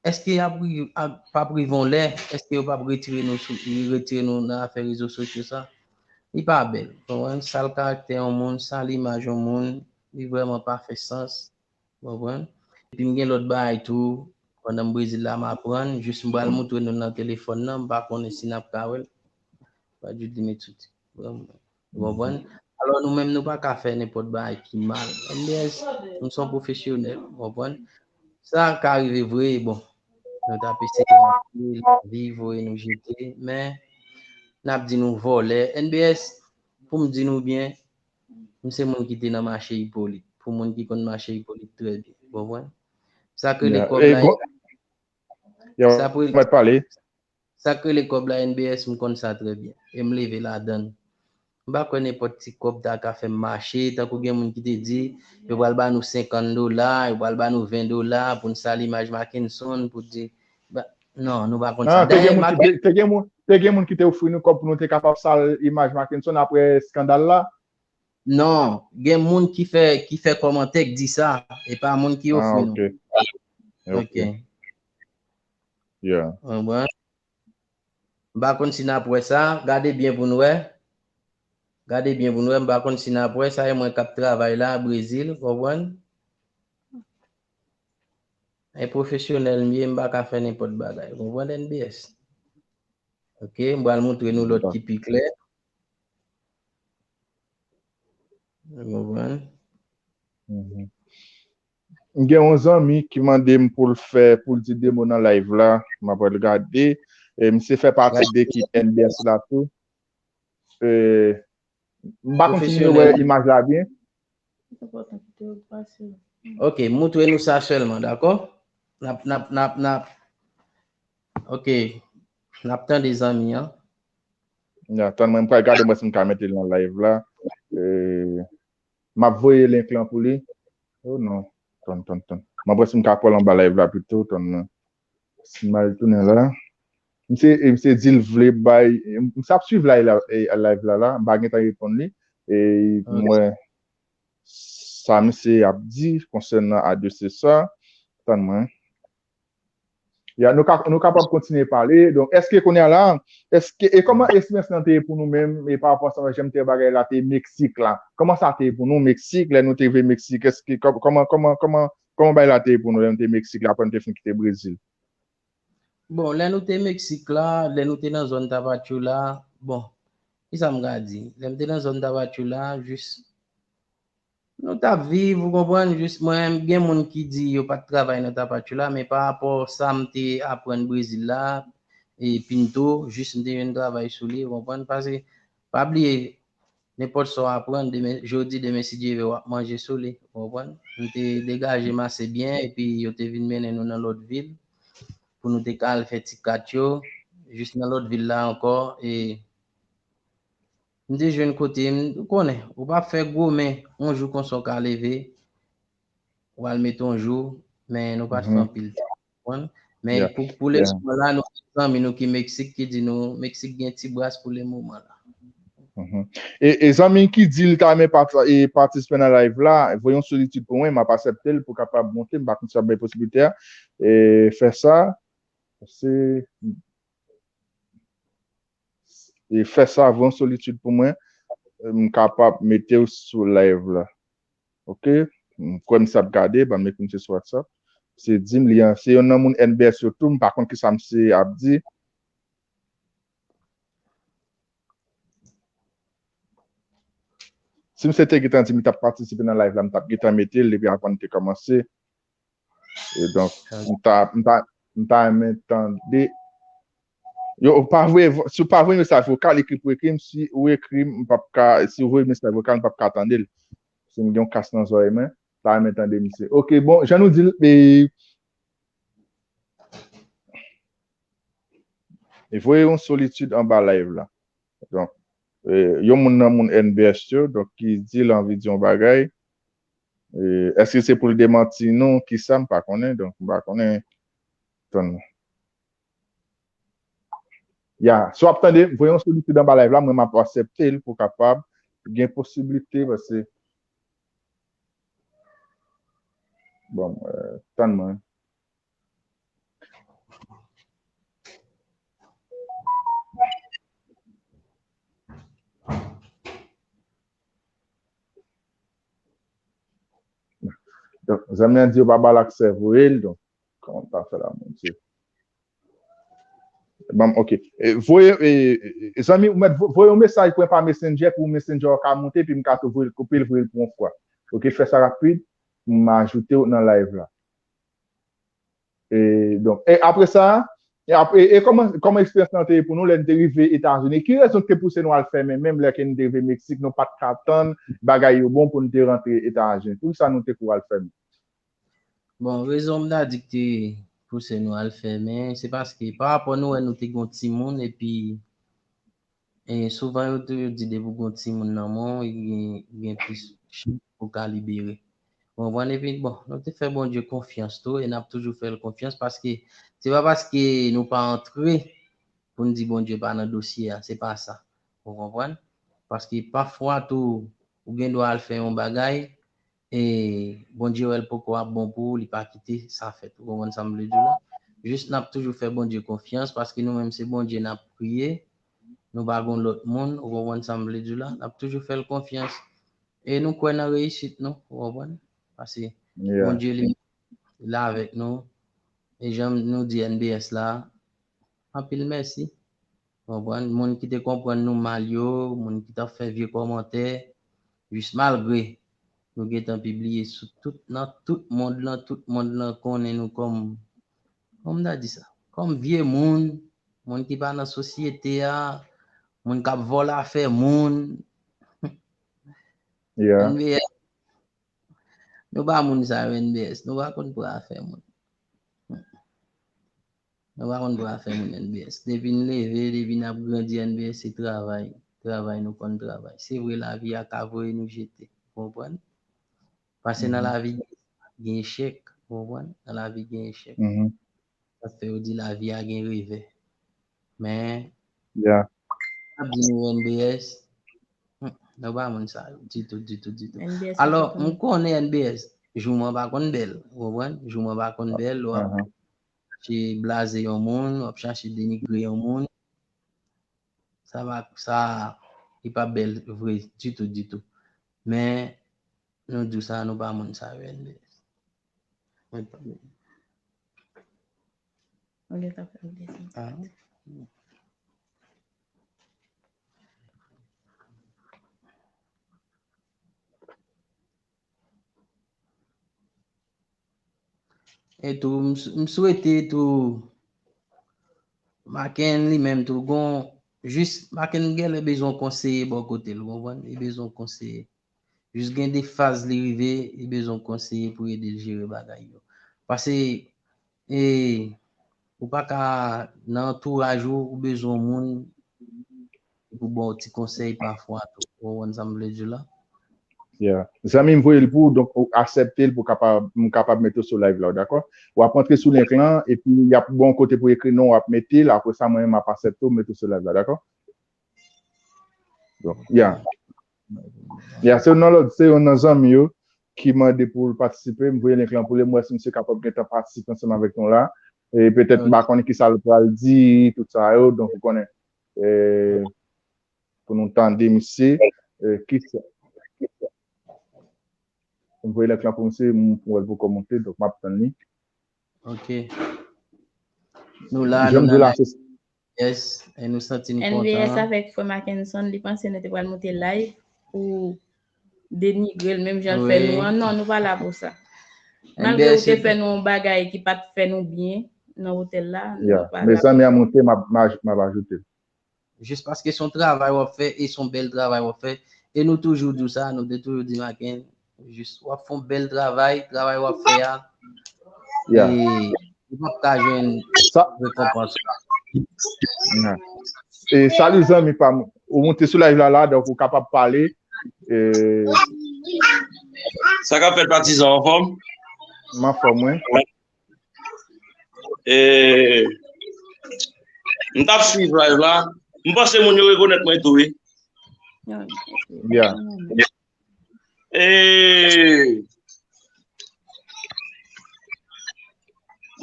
Èske y ap ri- ap- p ap rive yon lè, èske yo p ap retire nou sou retire nou nan afè rezo sosyo sa? Li pa bèl, konprann? Sal karaktè yon moun, sal imaj yon moun, li vrèman pa fè sans, konprann? Epi m gen lòt bagay tou, pandan m Brezil la, m aprann, jis m pral moutre nou nan telefòn nan, m pa konnen si n ap ka wè l. Pa di li met sou ti. Ou konprann? Alò, nou menm, nou pa ka fè nenpòt bagay ki mal. M B S, nou se yon pwofesyonèl, ou konprann? Sa ka rive vre, bon. Nou t ap eseye anpil, lavi voye nou jete, men n ap di nou vòlè. M B S, pou m di nou byen, m se moun ki te nan mache Ipolit. Pou moun ki konn mache Ipolit trè byen, ou konprann? Sa k rele kòb la, sa k rele Sa k rele kòb la M B S, m konn sa trè byen. E m leve ladan l. M pa kwè nenpòt ti kòb ta ka fè m mache, tankou gen moun ki te di, yo pral ba nou senkant dola, yo pral ba nou ven dola pou n sal imaj Mackenson, pou di, ba, non, nou pa konn sa. Dayè, te gen moun ki te ofri nou kòb pou nou te kapab sal imaj Mackenson apre eskandal la? Non, gen moun ki fè, ki fè kòmantè k di sa, e pa moun ki ofri nou. Ok. Yeah. Konprann? M pa konn si n ap wè sa. Gade byen pou n wè. Gade byen pou n wè. M pa konn si n ap wè sa. E mwen k ap travay la, Brezil, konprann? E pwofesyonèl m ye, m pa ka fè nenpòt bagay. Konprann, M B S? Ok, m pral moutre nou lòt ki pi klè. Ou konprann? M gen yon zanmi ki mande m pou l fè, pou l di de mo nan live la. M ap al gade. E misye fè pati de ekip M B S la tou. E, m pa konn si nou wè imaj la byen. Ok, moutre nou sa sèlman, dakò? N ap, n ap, n ap, n ap. Ok, n ap tande zanmi an. Ya, tann mwen, m pral gade mwen si m ka mete l nan live la. E, m ap voye link lan pou li. Oh non, tann, tann, tann. M ap wè si m ka pran l anba live la pito, tann mwen. Si m al tounen la. Misye, misye di l vle bay, misye ap swiv live la, e, live la, la. M pa gentan reponn li. E, m wè sa misye ap di konsènan A deux C sa. Tann mwen. Ya, nou ka, nou kapab kontinye pale. Donk, èske kounye a la, èske, e kòman eksperyans lan te ye pou nou menm, e pa rapò ansanm avèk jan m te wè bagay la te ye Meksik la? Kòman sa te ye pou nou, Meksik, lè nou te rive Meksik? Èske, kò-, kòman, kòman, kòman, kòman bagay la te ye pou nou lè nou te Meksik la, apre nou te fin kite Brezil? Bon, lè nou te Meksik la, lè nou te nan zòn Tapachula, bon, kisa m ka di? Lè m te nan zòn Tapachula, jis nou t ap viv, ou konprann, jis mwen, gen moun ki di yo pa t travay nan Tapachula, men pa rapò sa m te aprann Brezil la, e Pinto, jis m te jwenn travay sou li, ou konprann, paske, pa bliye, nenpòt sa w aprann, demen, jodi, demen, si Dye vle, w ap manje sou li, ou konprann. M te degaje m ase byen, epi yo te vin mennen nou nan lòt vil, pou nou te ka al fè ti kat yo, jis nan lòt vil la ankò, e m te jwenn kote, m konnen, ou p ap fè gwo, men yon jou konsa w ka leve, w al mete yon jou, men nou pa t fè anpil tan, konprann? Men pou, pou leson la, nou gen zanmi nou ki Meksik ki di nou, Meksik gen ti bras pou le moman la. E, e zanmi ki di l ta renmen pata-, e patisipe nan live la, voye yon solitid pou mwen, m ap aksepte l pou kapab monte, m pa konn si ap bay posiblite a, e fè sa, se, e fè sa, voye yon solitid pou mwen, m kapab mete w sou live la. Ok? M kwè misye ap gade, ban m ekri misye sou WhatsApp. Se di m li an, se youn nan moun N B S yo tou, m pa konn kisa misye ap di. Si misye te gentan di m li t ap patisipe nan live la, m t ap gentan mete l depi avan n te kòmanse. E donk, m ta, m ta, m ta renmen tande. Yo, pa voye vo-, si w pa voye mesaj vokal, ekri pou ekri m, si ou ekri m, m p ap ka, si w voye mesaj vokal, m p ap ka tande l. Si m gen yon kas nan zòrèy mwen, m ta renmen tande misye. Ok, bon, jan nou di l, e, e voye yon solitid anba live la. Donk, e, yon moun nan moun N B S yo, donk, ki di l anvi di yon bagay. E, èske se pou l demanti nou, kisa, m pa konnen, donk, m pa konnen. Tann. Ya, si w ap tande, voye yon solitid anba live la, mwen m ap aksepte l pou kapab gen posiblite, paske, bon, e, tann mwen. Donk, zanmi an di yo pa ba l aksè voye l, donk, kòman m ta fè la, Bondye? Ban m, ok. E, voye, e, e, zanmi, ou mèt vo- voye yon mesaj pou mwen pa Messenger, pou Messenger ou ka monte, epi m ka tou voye l, kopi l, voye l pou yon fwa. Ok, fè sa rapid, m ajoute w nan live la. E, donk, e apre sa, e, apre, e kòman, kòman eksperyans lan te ye pou nou lè n te rive Etazini? Ki rezon ki te pouse nou al fèmen, menm lè ke n te rive Meksik, nou pa t ka tann bagay yo bon pou n te rantre Etazini? Poukisa nou te kouri al fèmen? Bon, rezon m ta di ki te pouse nou al fèmen, se paske pa rapò nou wè nou te gen yon timoun, epi e souvan yo toujou di depi w gen yon timoun nan men w, gen, gen plis chans pou w ka libere. Ou konprann? Epi, bon, nou te fè Bondye konfyans tou, e n ap toujou fè l konfyans, paske se pa paske nou pa antre pou n di Bondye pa nan dosye a, se pa sa. Ou konprann? Paske pafwa tou, ou gen dwa al fè yon bagay, e Bondye wè l poko ap bon pou ou, li pa kite sa fèt. Ou konprann sa m vle di w la? Jis n ap toujou fè Bondye konfyans, paske nou menm se Bondye n ap priye, nou pa gen lòt moun, ou konprann sa m vle di w la? N ap toujou fè l konfyans. E nou kwè nan reyisit nou, ou konprann? Paske Bondye li la avèk nou. E jan nou di N B S la, anpil mèsi. Konprann? Moun ki te konprann nou mal yo, moun ki t ap fè vye kòmantè, jis malgre nou gentan pibliye sou tout, nan tout mond lan, tout mond lan konnen nou kòm, kòm m ta di sa, kòm vye moun, moun ki pa nan sosyete a, moun k ap vòlè afè moun. Yeah. N B S, nou pa moun sa yo, N B S, nou pa konn pran afè moun. Nou pa konn pran afè moun N B S. Depi n leve, depi n ap grandi, N B S se travay. Travay nou konn travay. Se vre lavi a ka voye nou jete. Ou konprann? Paske nan lavi gen echèk. Ou konprann? Nan lavi gen echèk. Sa fè yo di lavi a gen revè. Men, Yeah. ap di nou N B S, hmm, nou pa moun sa yo ditou, ditou, ditou. N B S Alò, pa m konnen N B S, jouman pa konn bèl, ou konprann? Jouman pa konn bèl, w ap chache blaze yon moun, w ap chache denigre yon moun. Sa pa, sa, li pa bèl vre ditou, ditou. Men, nou di w sa, nou pa moun sa yo, N B S. Mwen pa moun. Ou gentan fè m desann. Ah. E tou, m s- m swete tou, Maken li menm tou, gon, jis, Maken genlè bezwen konseye bò kote l, ou konprann? Li bezwen konseye. Jis gen de faz li rive, li bezwen konseye pou ede l jere bagay yo. Paske, e, ou pa ka, nan antouraj ou, ou bezwen moun pou ba w ti konsèy pafwa tou. Ou konprann sa m vle di w la? Yeah. Zanmi m voye l pou ou, donk ou aksepte l pou kapab, m kapab mete w sou live la, w dakò? W ap antre sou link lan, epi y ap ba w yon kote pou ekri non, w ap mete l, apre sa mwen menm m ap aksepte w, mete w sou live la, dakò? Donk, yeah. Yeah, se yon nan lòt, se yon nan zanmi yo ki mande pou l patisipe, m voye link lan pou li, m wè si misye kapab gentan patisipe ansanm avèk nou la. E petèt m pa konnen ki sa l pral di, tout sa yo, donk ou konnen. E, pou nou tande misye, e, ki sa. M voye link lan pou misye, m wè l poko monte, donk m ap tann li. Ok. Nou la, nou nan live. Yes, e nou santi n kontan. N B S avèk frè Mackenson, li panse nou te pral monte live pou denigre l, menm jan l fè nou an. Non, nou pa la pou sa. Malgre ou te fè nou yon bagay ki pa t fè nou byen nan otèl la, nou pa la. Mezanmi a monte, m ap, m ap ajoute. Jis paske se yon travay w ap fè e se yon bèl travay w ap fè. E nou toujou di w sa, nou te toujou di Maken, jis w ap fè yon bèl travay, travay w ap fè a. E ou p ap ka jwenn rekonpans. E salut zanmi pa m, ou monte sou live la la, donk ou kapab pale. E sa k ap fèt patizan, anfòm? M anfòm, wi. E, m t ap swiv live la. M panse moun yo rekonèt mwen tou, wi. Yeah. E,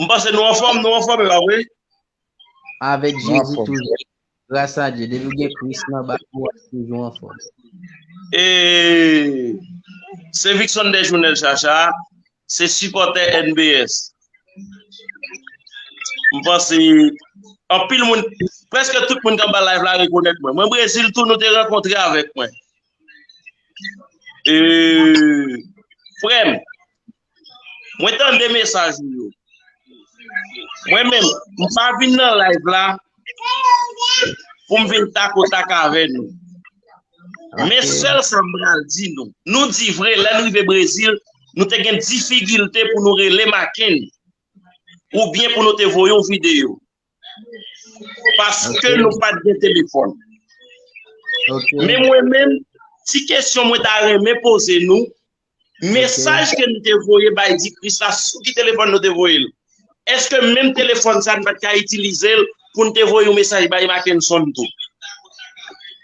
m panse nou anfòm, nou anfòm, e pa vre? Avèk Jezi toujou. Gras a Dye, depi w gen Kris nan bak ou, w ap toujou anfòm. E, se Vixson Desjournel Chacha. se sipòtè N B S. M panse anpil moun, prèske tout moun k ap ba live la rekonèt mwen. Mwen Brezil tou, nou te rankontre avèk mwen. E, frè m, mwen tande mesaj ou yo. Mwen menm, m pa vin nan live la pou m vin takotak avè nou. Men sèl sa m pral di nou. Nou di vre, lè n rive Brezil, nou te gen difikilte pou nou rele Maken, oubyen pou nou te voye yon videyo. Paske nou pa t gen telefòn. Men mwen menm, ti kesyon mwen ta renmen poze nou, mesaj ke nou te voye bay Dikris la, sou ki telefòn nou te voye l? Èske menm telefòn sa a, nou pa t ka itilize l pou n te voye yon mesaj bay Mackenson tou?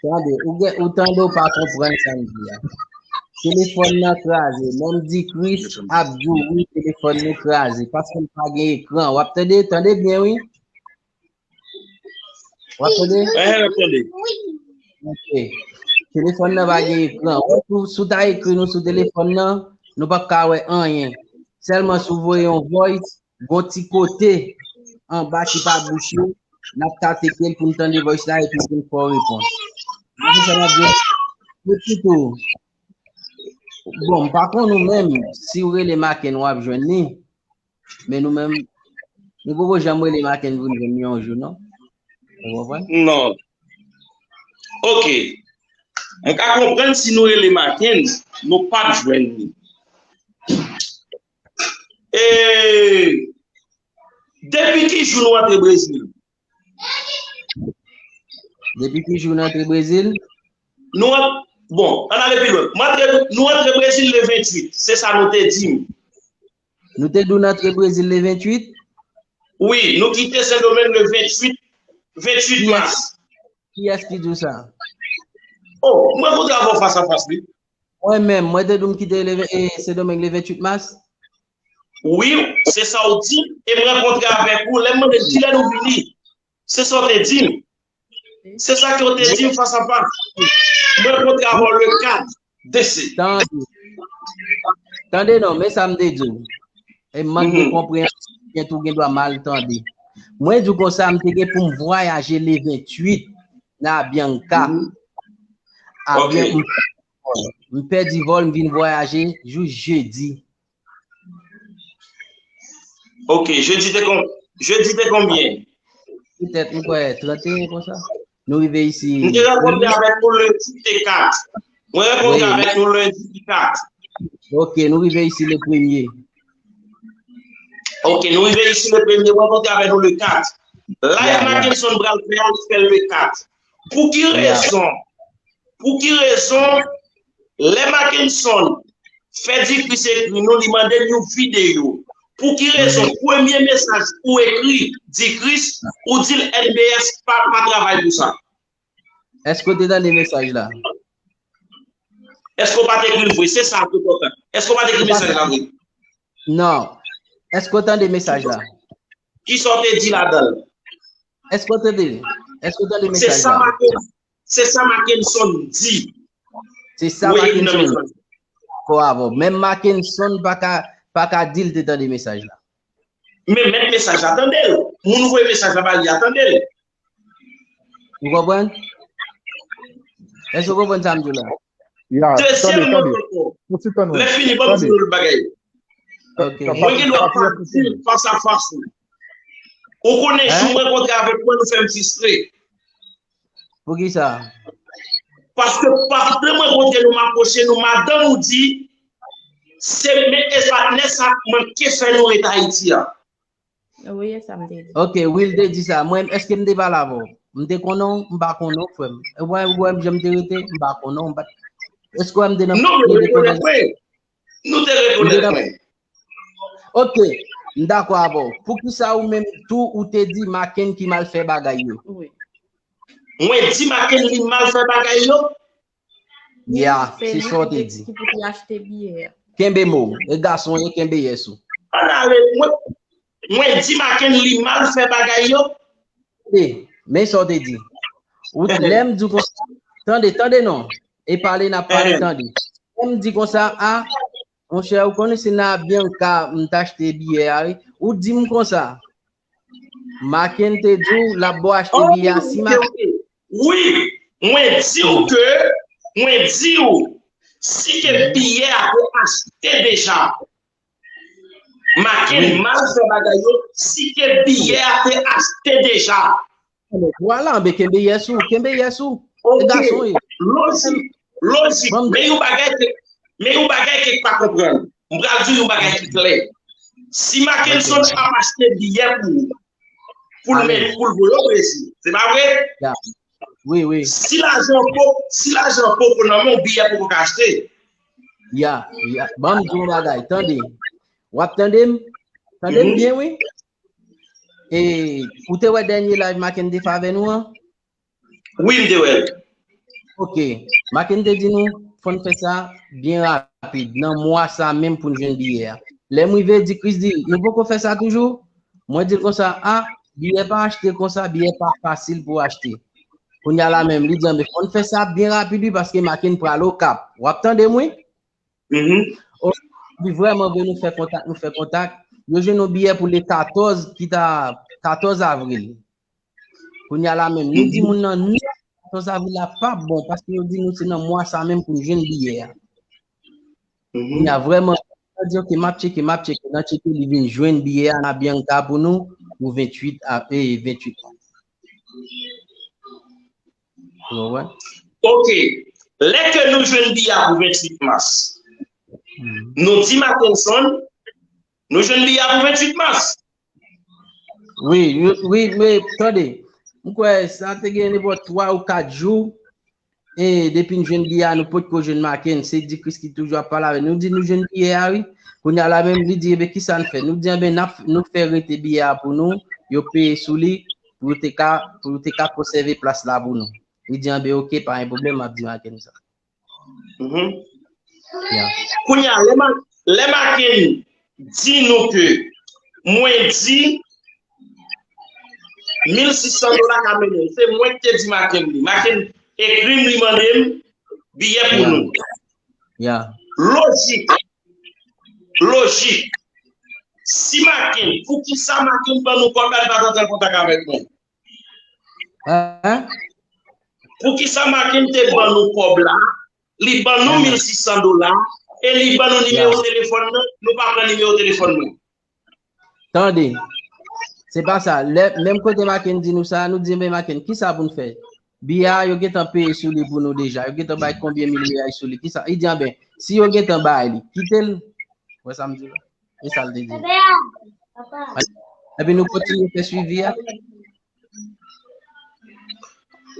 Tande, ou, gen, ou tande ou pa konprann sa m di a. Telefòn nan kraze. Menm Dikris ap di w wi, telefòn nou kraze. Paske l pa gen ekran. W ap tande, tande byen wi. W ap tande? Ehe, n ap tande. Ok. Telefòn nan pa gen ekran. Wè, si w ta ekri nou sou telefòn nan, nou p ap ka wè anyen. Sèlman si w voye yon voice, gon ti kote anba ki pa bouche, n ap ka teke l pou n tande voice la epi pou n fè w repons. Ou konprann sa m ap di w? Epi tou, bon, m pa konn ou menm, si w rele Maken, w ap jwenn li. Men nou menm, nou poko janm rele Maken pou n jwenn li yon jou, non? Ou konprann? Non. Ok. Mwen ka konprann si nou rele Maken, nou p ap jwenn li. E depi ki jou nou antre Brezil? Depi ki jou nou antre Brezil? Nou an, bon, ann ale pi lwen. Nou antre Brezil le venntuit, se sa nou te di m. Nou te di w n antre Brezil le venntuit? Wi, nou kite Sendomeng le venntuit, venntuit mas. Kiyès ki di w sa? Oh, mwen kontre avè w fas a fas, wi. Mwen menm, mwen te di w m kite Sendomeng le venntuit mas? Wi, se sa w di, e m rankontre avèk ou, lè m mande kilè nou vini. Se sa w te di m. Se sa ke w te di m fas a fas. M rankontre avè w le kat. Desi. Tande. Tande non, men sa m te di w. E mank de konpreyansyon, tou gen dwa mal tande. Mwen di w konsa, m te gen pou m vwayaje le venntuit nan Avianca. Avyon, m pèdi vòl, m vin vwayaje jou jedi. Ok, jedi te kon, jedi te konbyen? Petèt, m kwè, tranteyen konsa. Nou rive isi. M te rankontre avèk nou lendi te kat. Mwen rankontre avèk nou lendi te kat. Ok, nou rive isi le premye. Ok, nou rive isi le premye, mwen rankontre avèk nou le kat. Live Mackenson pral fè a, li fè l le kat. Pou ki rezon? Pou ki rezon lè Mackenson fè Dikris ekri nou, li mande n yon videyo? Pou ki rezon premye mesaj ou ekri Dikris, ou di l N B S pa, pa travay pou sa? Èske w te tande mesaj la? Èske w pa t ekri l vre? Se sa k enpòtan. Èske w pa t ekri mesaj la vre? Non. Èske w tande mesaj la? Kisa w te di ladan l? Èske w tande? Èske w tande mesaj la? Se sa Mackenson di. Se sa Mackenson di. Dakò avè w. Menm Mackenson pa ka, pa ka di l te tande mesaj la. Men mèt mesaj la tande l. Moun ou voye mesaj la ba li a tande l. Ou konprann? Èske w konprann sa m di w la? Dezyèmman ankò, lè fini, ban m di w lòt bagay. Mwen gen dwa pa di l fas a fas. Ou konnen, jou m rankontre avèk mwen, nou fè m fristre. Poukisa? Paske paske mwen rankontre nou, m apwoche nou, madanm ou di, se men e patnè sa k manke fè nou ret Ayiti a. Wi, e sa m te di. Ok, Will te di sa. Mwen, èske m te pale avè w? M te konnen w, m pa konnen w, frè m. Ou wè, ou wè jan m te rete, m pa konnen w, m pa t. Èske w wè m te nan... Non, nou te rekonèt mwen. Nou te rekonèt mwen. Ok, m dakò avè w. Poukisa ou menm tou ou te di Maken ki mal fè bagay yo? Wi. Mwen di Maken li mal fè bagay yo? Ya, se sa w te di. Ki pou te achte biyè. Kenbe mo w. E gason w ye, kenbe yès ou. Ann ale, mwen, mwen di Maken li mal fè bagay yo? Tande, men sa w te di. Ou, lè m di w konsa, tande, tande non. E pale n ap pale, tande. Lè m di konsa, a, Monchè, ou konnen se nan Avianca m t achte biyè a, wi. Ou di m konsa, Maken te di w l ap ba w achte biyè a si Maken. Wi, mwen di w ke, mwen di w, si ke biyè a te achte deja, Maken mal fè bagay yo, si ke biyè a te achte deja. Vwala, anben kenbe yès ou, kenbe yès ou. Se gason ye. Lojik, lojik. Men yon bagay ke, men yon bagay ke pa konprann. M pral di yon bagay ki klè. Si Mackenson ap achte biyè pou ou, pou l men, pou l voye w Brezil, se pa vre? Wi, wi. Si lajan po, si lajan poko nan men w, biyè poko ka achte. Ya, ya. Ban m di w yon bagay, tande. W ap tande m? Tande m byen, wi. E, ou te wè dènye live Maken te fè avè nou an? Wi, m te wè l. Ok. Maken te di nou, fò n fè sa byen rapid. Nan mwa sa menm pou n jwenn biyè a. Lè m rive di Chris di, nou poko fè sa toujou? Mwen di l konsa, a, biyè pa achte konsa, biyè pa fasil pou achte. Kounye a la menm, li di, anben, fò n fè sa byen rapid, wi, paske Maken pral Okap. W ap tande m, wi? Li vrèman vre nou fè kontak, nou fè kontak. Yo jwenn yon biyè pou le katòz, ki ta katòz avril. Kounye a la menm, nou di moun nan non, katòz avril la p ap bon, paske yo di nou se nan mwa sa menm pou n jwenn biyè a. Kounye a vrèman, yo di, ok, m ap tcheke, m ap tcheke, nan tcheke, li vin jwenn biyè a nan Avianca pou nou, pou venntuit a, e, venntuit a. Ok. Lè ke nou jwenn biyè a pou venntuit mas, nou di Mackenson, nou jwenn biyè a pou venntuit mas. Wi, wi, men tande. M kwè sa te gen nenpòt twa ou kat jou. E depi n jwenn biyè a, nou potko jwenn Maken. Se di Chris ki toujou ap pale avè nou. Nou di nou jwenn biyè a, wi. Kounye a la menm, li di, enben, kisa n fè? Nou di, enben, n ap, nou fè rete biyè a pou nou. Yo peye sou li. Pou yo te ka, pou yo te ka konsève plas la pou nou. Li di, enben, ok, pa gen pwoblèm, m ap di Maken sa. Kounye a, lè Maken di nou ke mwen di mil sis san dola ka mennen, se mwen ki te di Maken li. Maken ekri m, li mande m biyè pou nou. Lojik, lojik. Si Maken, poukisa Maken ban nou kòb la, li pa t antre an kontak avèk mwen? Poukisa Maken te ban nou kòb la? Li ban nou mil sis san dola e li ban nou nimewo telefòn nan, nou pa pran nimewo telefòn mwen. Tande, se pa sa. Lè, menm kote Maken di nou sa, nou di, men Maken, kisa pou n fè? Biyè a, yo gentan peye sou li pou nou deja. Yo gentan bay konbyen mil reyal sou li? Kisa? Li di, anben, si yo gentan bay li, kite l. Wè sa m di la? E sa l te di. Epi nou kontinye fè swivi a.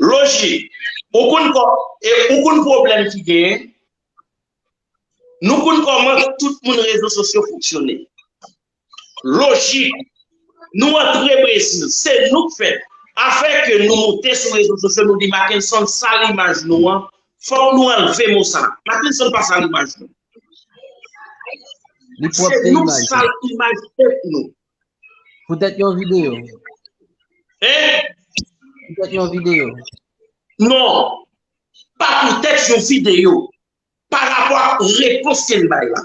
Lojik. Ou konn kò, e ou konn pwoblèm ki genyen? Nou konn kòman tout moun rezo sosyo fonksyone. Lojik. Nou antre Brezil, se nou k fè. Afè ke nou moute sou rezo sosyo, nou di Mackenson sal imaj nou an, fòk nou anlve mo sa. Mackenson pa sal imaj nou. Li pwòpte imaj li. Sal imaj tèt nou. Poutèt yon videyo. Hein? Poutèt yon videyo. Non. Pa poutèt yon videyo. Pa rapò ak repons ke l bay la.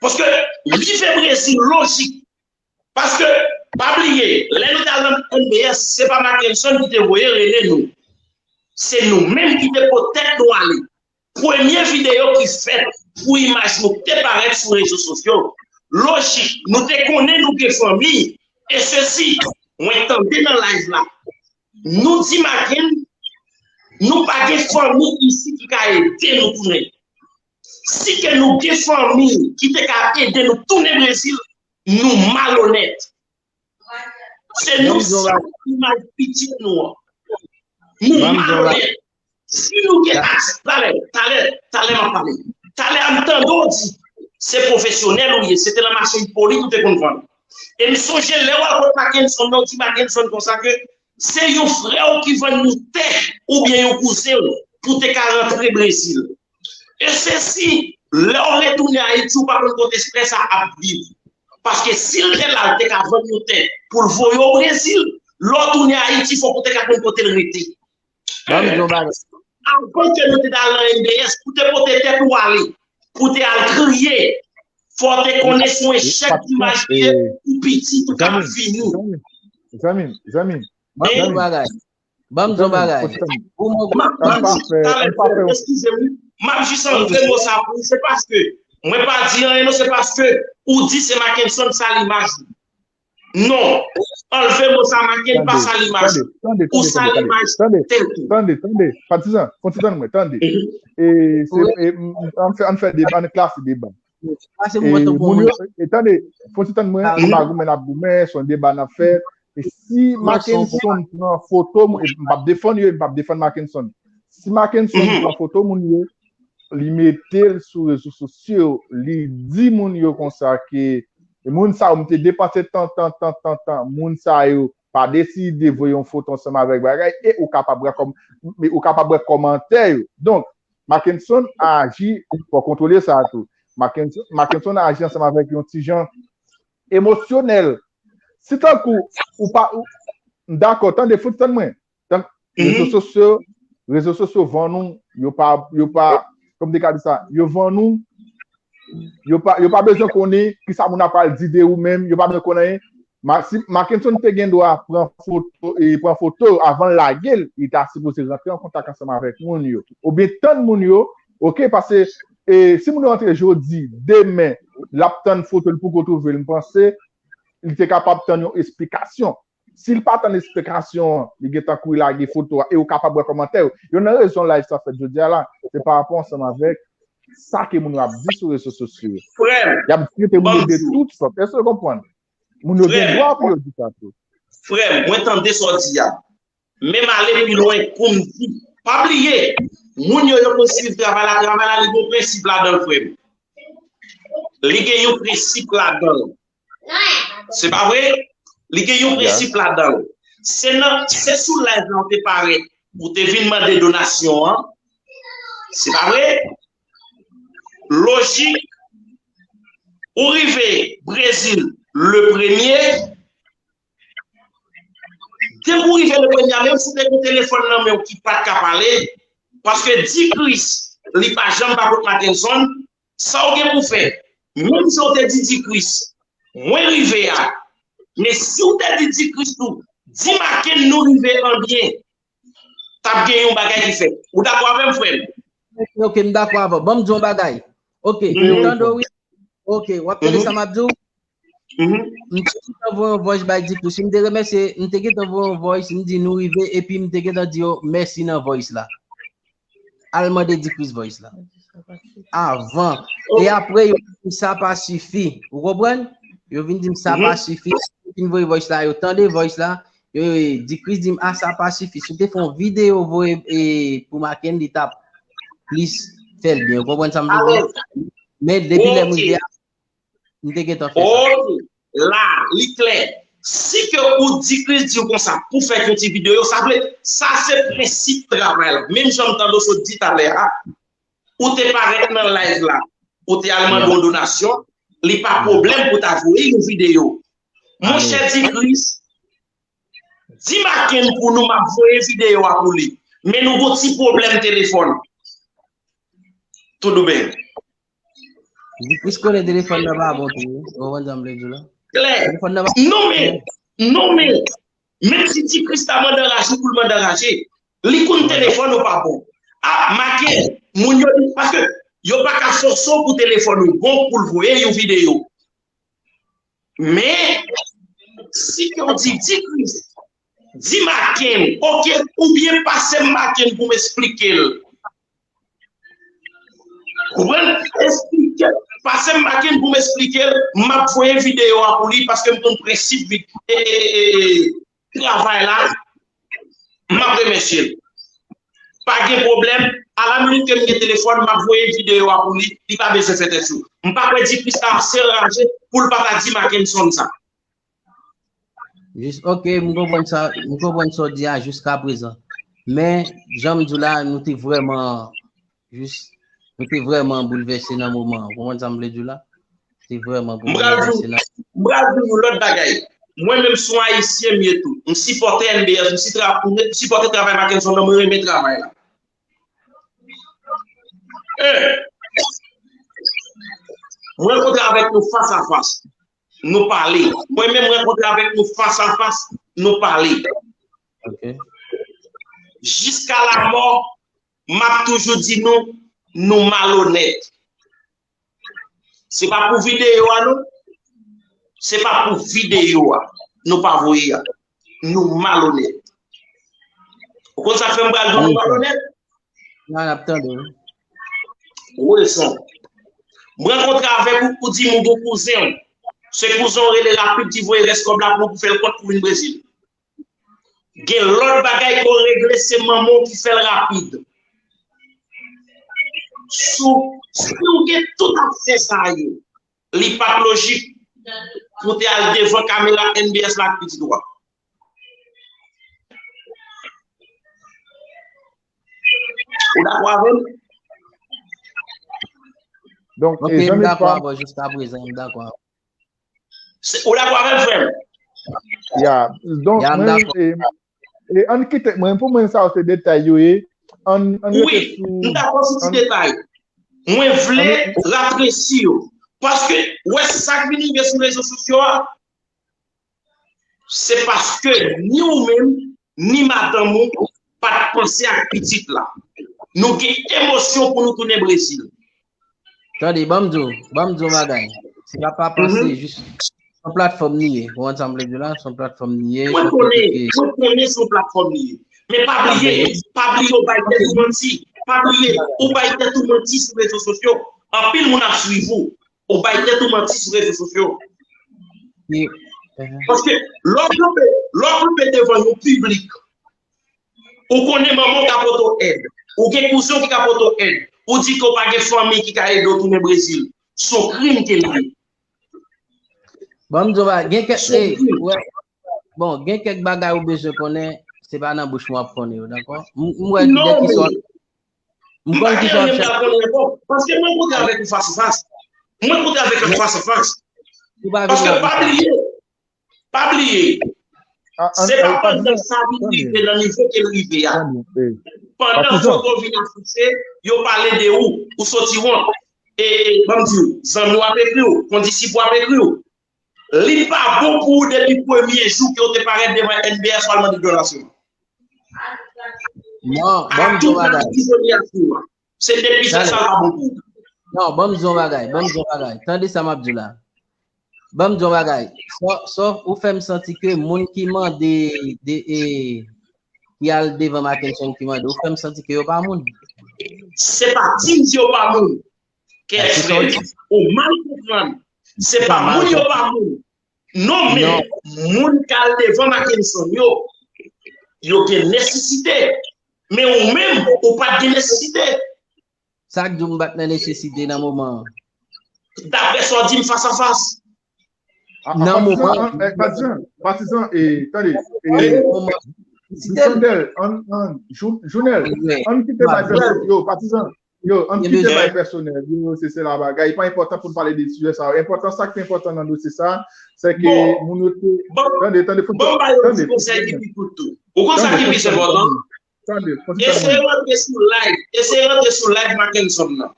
Paske rive Brezil lojik. Paske, pa bliye, lè nou t al nan M B S, se pa Mackenson ki te voye rele nou. Se nou menm ki te pot tèt nou ale. Premye videyo ki fèt pou imaj nou te parèt sou rezo sosyo. Lojik, nou te konnen nou gen fanmi. E sesi, mwen tande nan live la. Nou di Maken, nou pa gen fanmi isi ki ka ede nou tounen. Si ke nou gen fanmi ki te ka ede nou tounen Brezil, nou malonèt. Se nou sal imaj pitit nou an. Nou malonèt. Si nou gen aksè, talè, talè, talè m ap pale. Talè a m tande w di, se pwofesyonèl ou ye, se te nan mache ipolit ou te konn vann. E m sonje lè w al kot Mackenson nan, w di Mackenson konsa ke se yon frè w ki vann nou tè oubyen yon kouzen w pou te ka rantre Brezil. E sesi, lè w retounen Ayiti, w pa konn kote frè sa ap viv. Paske si l te la, l te ka vann yon tè pou l voye w Brezil. Lè w tounen Ayiti, fòk ou te ka konn kote l rete. Ban m di w bagay. Avan ke nou te al nan M B S, pou te pote tèt ou ale, pou te al kriye, Fò w te konnen se yon echèk imaj li ye pou pitit ou k ap vini. Zanmi m, zanmi m, zanmi m. Ban m di yon bagay. Ban m di yon bagay. Pou mwen, ban m di, talè, eskize m, wi. M ap jis antre mo sa pou ou. Se paske mwen pa di anyen, non, se paske ou di se Mackenson sa l imaj li. Non. Anlve mo sa, Maken, pa sa l imaj. Ou sa l imaj tèt ou. Tande, tande, patizan, fon ti tann mwen, tande. E, se, e, m- m- ann fè, ann fè deba, ann klase deba. E, moun yo, e, tande, fon ti tann mwen, se pa goumen n ap goumen, se yon deba n ap fè. E si Mackenson pran foto, m p ap defann yo, m p ap defann Mackenson. Si Mackenson pran foto moun yo, li mete l sou rezo sosyo, li di moun yo konsa ke moun sa yo, m te depanse tan, tan, tan, tan, tan, moun sa yo pa deside voye yon foto ansanm avèk bagay, e ou kapab wè kòm, e ou kapab wè kòmantè yo. Donk, Mackenson aji, fò kontwole sa tou. Mackenson, Mackenson aji ansanm avèk yon ti jan emosyonèl. Si tankou ou pa, ou, m dakò, tande, fout tann mwen. Tank, rezo sosyo, rezo sosyo vann ou, yo pa, yo pa, kòm te ka di sa, yo vann ou, yo pa, yo pa bezwen konnen ki sa moun ap pral di de ou menm, yo pa bezwen konnen anyen. Ma, si Mackenson te gen dwa pran foto, e pran foto avan l lage l, li ta sipoze rantre an kontak ansanm avèk moun yo. Oubyen tann moun yo, oke, paske, e, si moun yo rantre jodi, demen, l ap tann foto, li poko twouve l, m panse, li te kapab tann yon esplikasyon. Si l pa tann esplikasyon an, li gentan kouri lage foto a, e ou kapab wè kòmantè yo. Youn nan rezon live sa fèt jodi a la, se pa rapò ansanm avèk sa ke moun yo ap di sou rezo sosyo yo. Frè m, y ap trete moun yo de tout sòt. Èske w konprann? Moun yo gen dwa pou yo di sa tou. Frè m, mwen tande sa w di a. Men m ale pi lwen pou m di, pa bliye, moun yo, yo konn swiv travay la, travay la, li gen prensip ladan l, frè m. Li gen yon prensip ladan l. Se pa vre? Li gen yon prensip ladan l. Se nan, se sou live la ou te parèt, ou te vin mande donasyon an. Se pa vre? Lojik, ou rive Brezil le premye. Depi ou rive le premye a, menm si w te gen telefòn nan men w ki pa t ka pale, paske Dikris, li pa janm pa kot Mackenson, sa w gen pou fè, menm jan w te di Dikris, mwen rive a, men si w te di Dikris tou, di Maken nou rive an byen, t ap gen yon bagay ki fèt. Ou dakò avè m, frè m? Ok, m dakò avè w. Ban m di w yon bagay. Ok, tande w, wi. Ok, w ap tande sa m ap di w? M te gentan voye yon voice bay Dikris. M te remèsye, m te gentan voye yon voice, m di nou rive, epi m te gentan di yo mèsi nan voice la. Al mande Dikris voice la. Avan. E apre, yo vin di m sa pa sifi. Ou konprann? Yo vin di m sa pa sifi. Yo vin voye voice la, yo tande voice la. Yo, yo, Dikris di m, a, sa pa sifi. Si w te fè yon videyo voye, e, pou Maken, li t ap plis fè l byen. Ou konprann sa m vle di? Men depi lè m rive a, m te gentan fè sa. Ok. La, li klè. Si ke ou Dikris di w konsa, pou fè yon ti videyo, sa vle, sa se prensip travay la. Menm jan m tande w sot di talè a, ou te parèt nan live la, ou te al mande yon donasyon, li pa pwoblèm pou ta voye yon videyo. Monchè Dikris, di Maken pou nou, m ap voye videyo a pou li. Men nou gon ti pwoblèm telefòn. Tout doubè. Dikris konnen telefòn nan pa bon tou, wi. Ou konprann sa m vle di w la? Klè. Telefòn nan pa bon. Non, men, non, men, menm si Dikris ta mande anraje pou l mande anraje, li konn telefòn ou pa bon. A, Maken, moun yo di, paske yo pa ka fòse w pou telefòn ou bon pou l voye yon videyo. Men, si ke w di, Dikris, di Maken, ok, oubyen pase m Maken pou m esplike l. Konprann? Esplike l. Pase m Maken pou m esplike l. M ap voye videyo a pou li paske m konn prensip vi-, e, e, e, e, travay la. M ap remèsye l. Pa gen pwoblèm. Alaminit ke m gen telefòn, m ap voye videyo a pou li. Li pa bezwen fè tèt cho. M pa kwè Dikris ta ase anraje pou l pa ta di Mackenson sa. Jis, ok, m konprann sa, m konprann sa w di a jiskaprezan. Men, jan m di w la, nou te vrèman, jis, nou te vrèman boulvèse nan moman an. Ou konprann sa m vle di w la? Te vrèman boulvèse nan. M pral di w, m pral di w yon lòt bagay. Mwen menm se yon Ayisyen m ye tou. M sipòte N B S, m si tra-, m sipòte travay Mackenson nan, mwen renmen travay la. Eh. Mwen rankontre avèk nou fas a fas. Nou pale. Mwen menm rankontre avèk nou fas a fas. Nou pale. Ok. Jiska lamò, m ap toujou di nou, nou malonèt. Se pa pou videyo a, non. Se pa pou videyo a. Nou pa voye a. Nou malonèt. Ou konn sa k fè m pral di w nou malonèt? Nan, n ap tande w. Wilson. Mwen rankontre avèk ou, ou di m ou gon kouzen w. Se kouzen w rele rapid ki voye rès kòb la pou ou, pou fè l kont pou vin Brezil. Gen lòt bagay ke w regle, se manman w ki fè l rapid. Sou, si w gen tout aksè sa yo, li pa t lojik pou w te al devan kamera N B S la ak pitit ou a. Ou dakò avè m? Donk, ok, m dakò avè w jiska prezan, m dakò avè w. Ou dakò avè m, frè m? Ya, donk, mwen, e, e, ann kite, mwen, pou mwen, sa se detay yo ye. Ann, ann rete sou. Wi, m dakò sou ti detay. Mwen vle ratresi yo. Paske, wè, sa k vin rive sou rezo sosyo a, se paske ni ou menm, ni madanm ou pa t panse ak pitit la. Nou gen emosyon pou nou tounen Brezil. Tande, ban m di w, ban m di w yon bagay. Se pa, pa panse jis, se yon platfòm li ye. Ou konprann sa m vle di w la? Se yon platfòm li ye. Mwen konnen, mwen konnen se yon platfòm li ye. Men pa bliye, pa bliye ou bay tèt ou manti. Pa bliye, ou bay tèt ou manti sou rezo sosyo. Anpil moun ap swiv ou. Ou bay tèt ou manti sou rezo sosyo. Paske lè w kanpe, lè w kanpe devan yon piblik, ou konnen manman w ka pote w èd, ou gen kouzen w ki ka pote w èd, ou di ke w pa gen fanmi ki ka ede w tounen Brezil, se yon krim ke l ye. Ban m di w bagay, gen kèk, bon, gen kèk bagay ou bezwen konnen, se pa nan bouch mwen w ap konnen yo, dakò? M wè gen kèk ki sòt. M pa gen anyen m ta konnen ankò. Paske mwen koute avèk ou fas a fas. Mwen koute avèk ou fas a fas. Paske pa bliye, pa bliye, se pa pandan sa vin rive nan nivo ke l rive a. Pandan foto vin afiche, yo pale de ou, ou soti wont. E, e, ban m di w, zanmi w ap ekri w, kondisip ou ap ekri w. Li pa bon pou ou depi premye jou ke w te parèt devan N B S pou al mande donasyon. Non, ban m di w yon bagay. Se depi sa, sa pa bon pou ou. Non, ban m di w yon bagay, ban m di w yon bagay. Tande sa m ap di w la. Ban m di w yon bagay. Sòf, sòf ou fè m santi ke moun ki mande, de, e, ki al devan Mackenson ki mande, ou fè m santi ke yo pa moun. Se pa di m di yo pa moun. Kè frè, ou mal konprann. Se pa moun yo pa moun. Non, men moun k al devan Mackenson yo, yo gen nesesite. Men ou menm, ou pa t gen nesesite. Sa k di w m pa t nan nesesite nan moman an? Daprè sa w di m fas a fas. Nan moman an. Patizan, patizan, e, tande, e, Sandèl, ann, ann, Jounèl, ann kite bay pèsonèl yo, patizan. Yo, ann kite bay pèsonèl yo, se sela bagay. Pa enpòtan pou n pale de sijè sa yo. Enpòtan, sa ki enpòtan nan dosye sa, se ke moun yo te. Tande, tande, fò. Ban m ba yo ti konsèy ki pi kout tou. Ou konn sa ki plis enpòtan? Eseye rantre sou live, eseye rantre sou live Mackenson nan.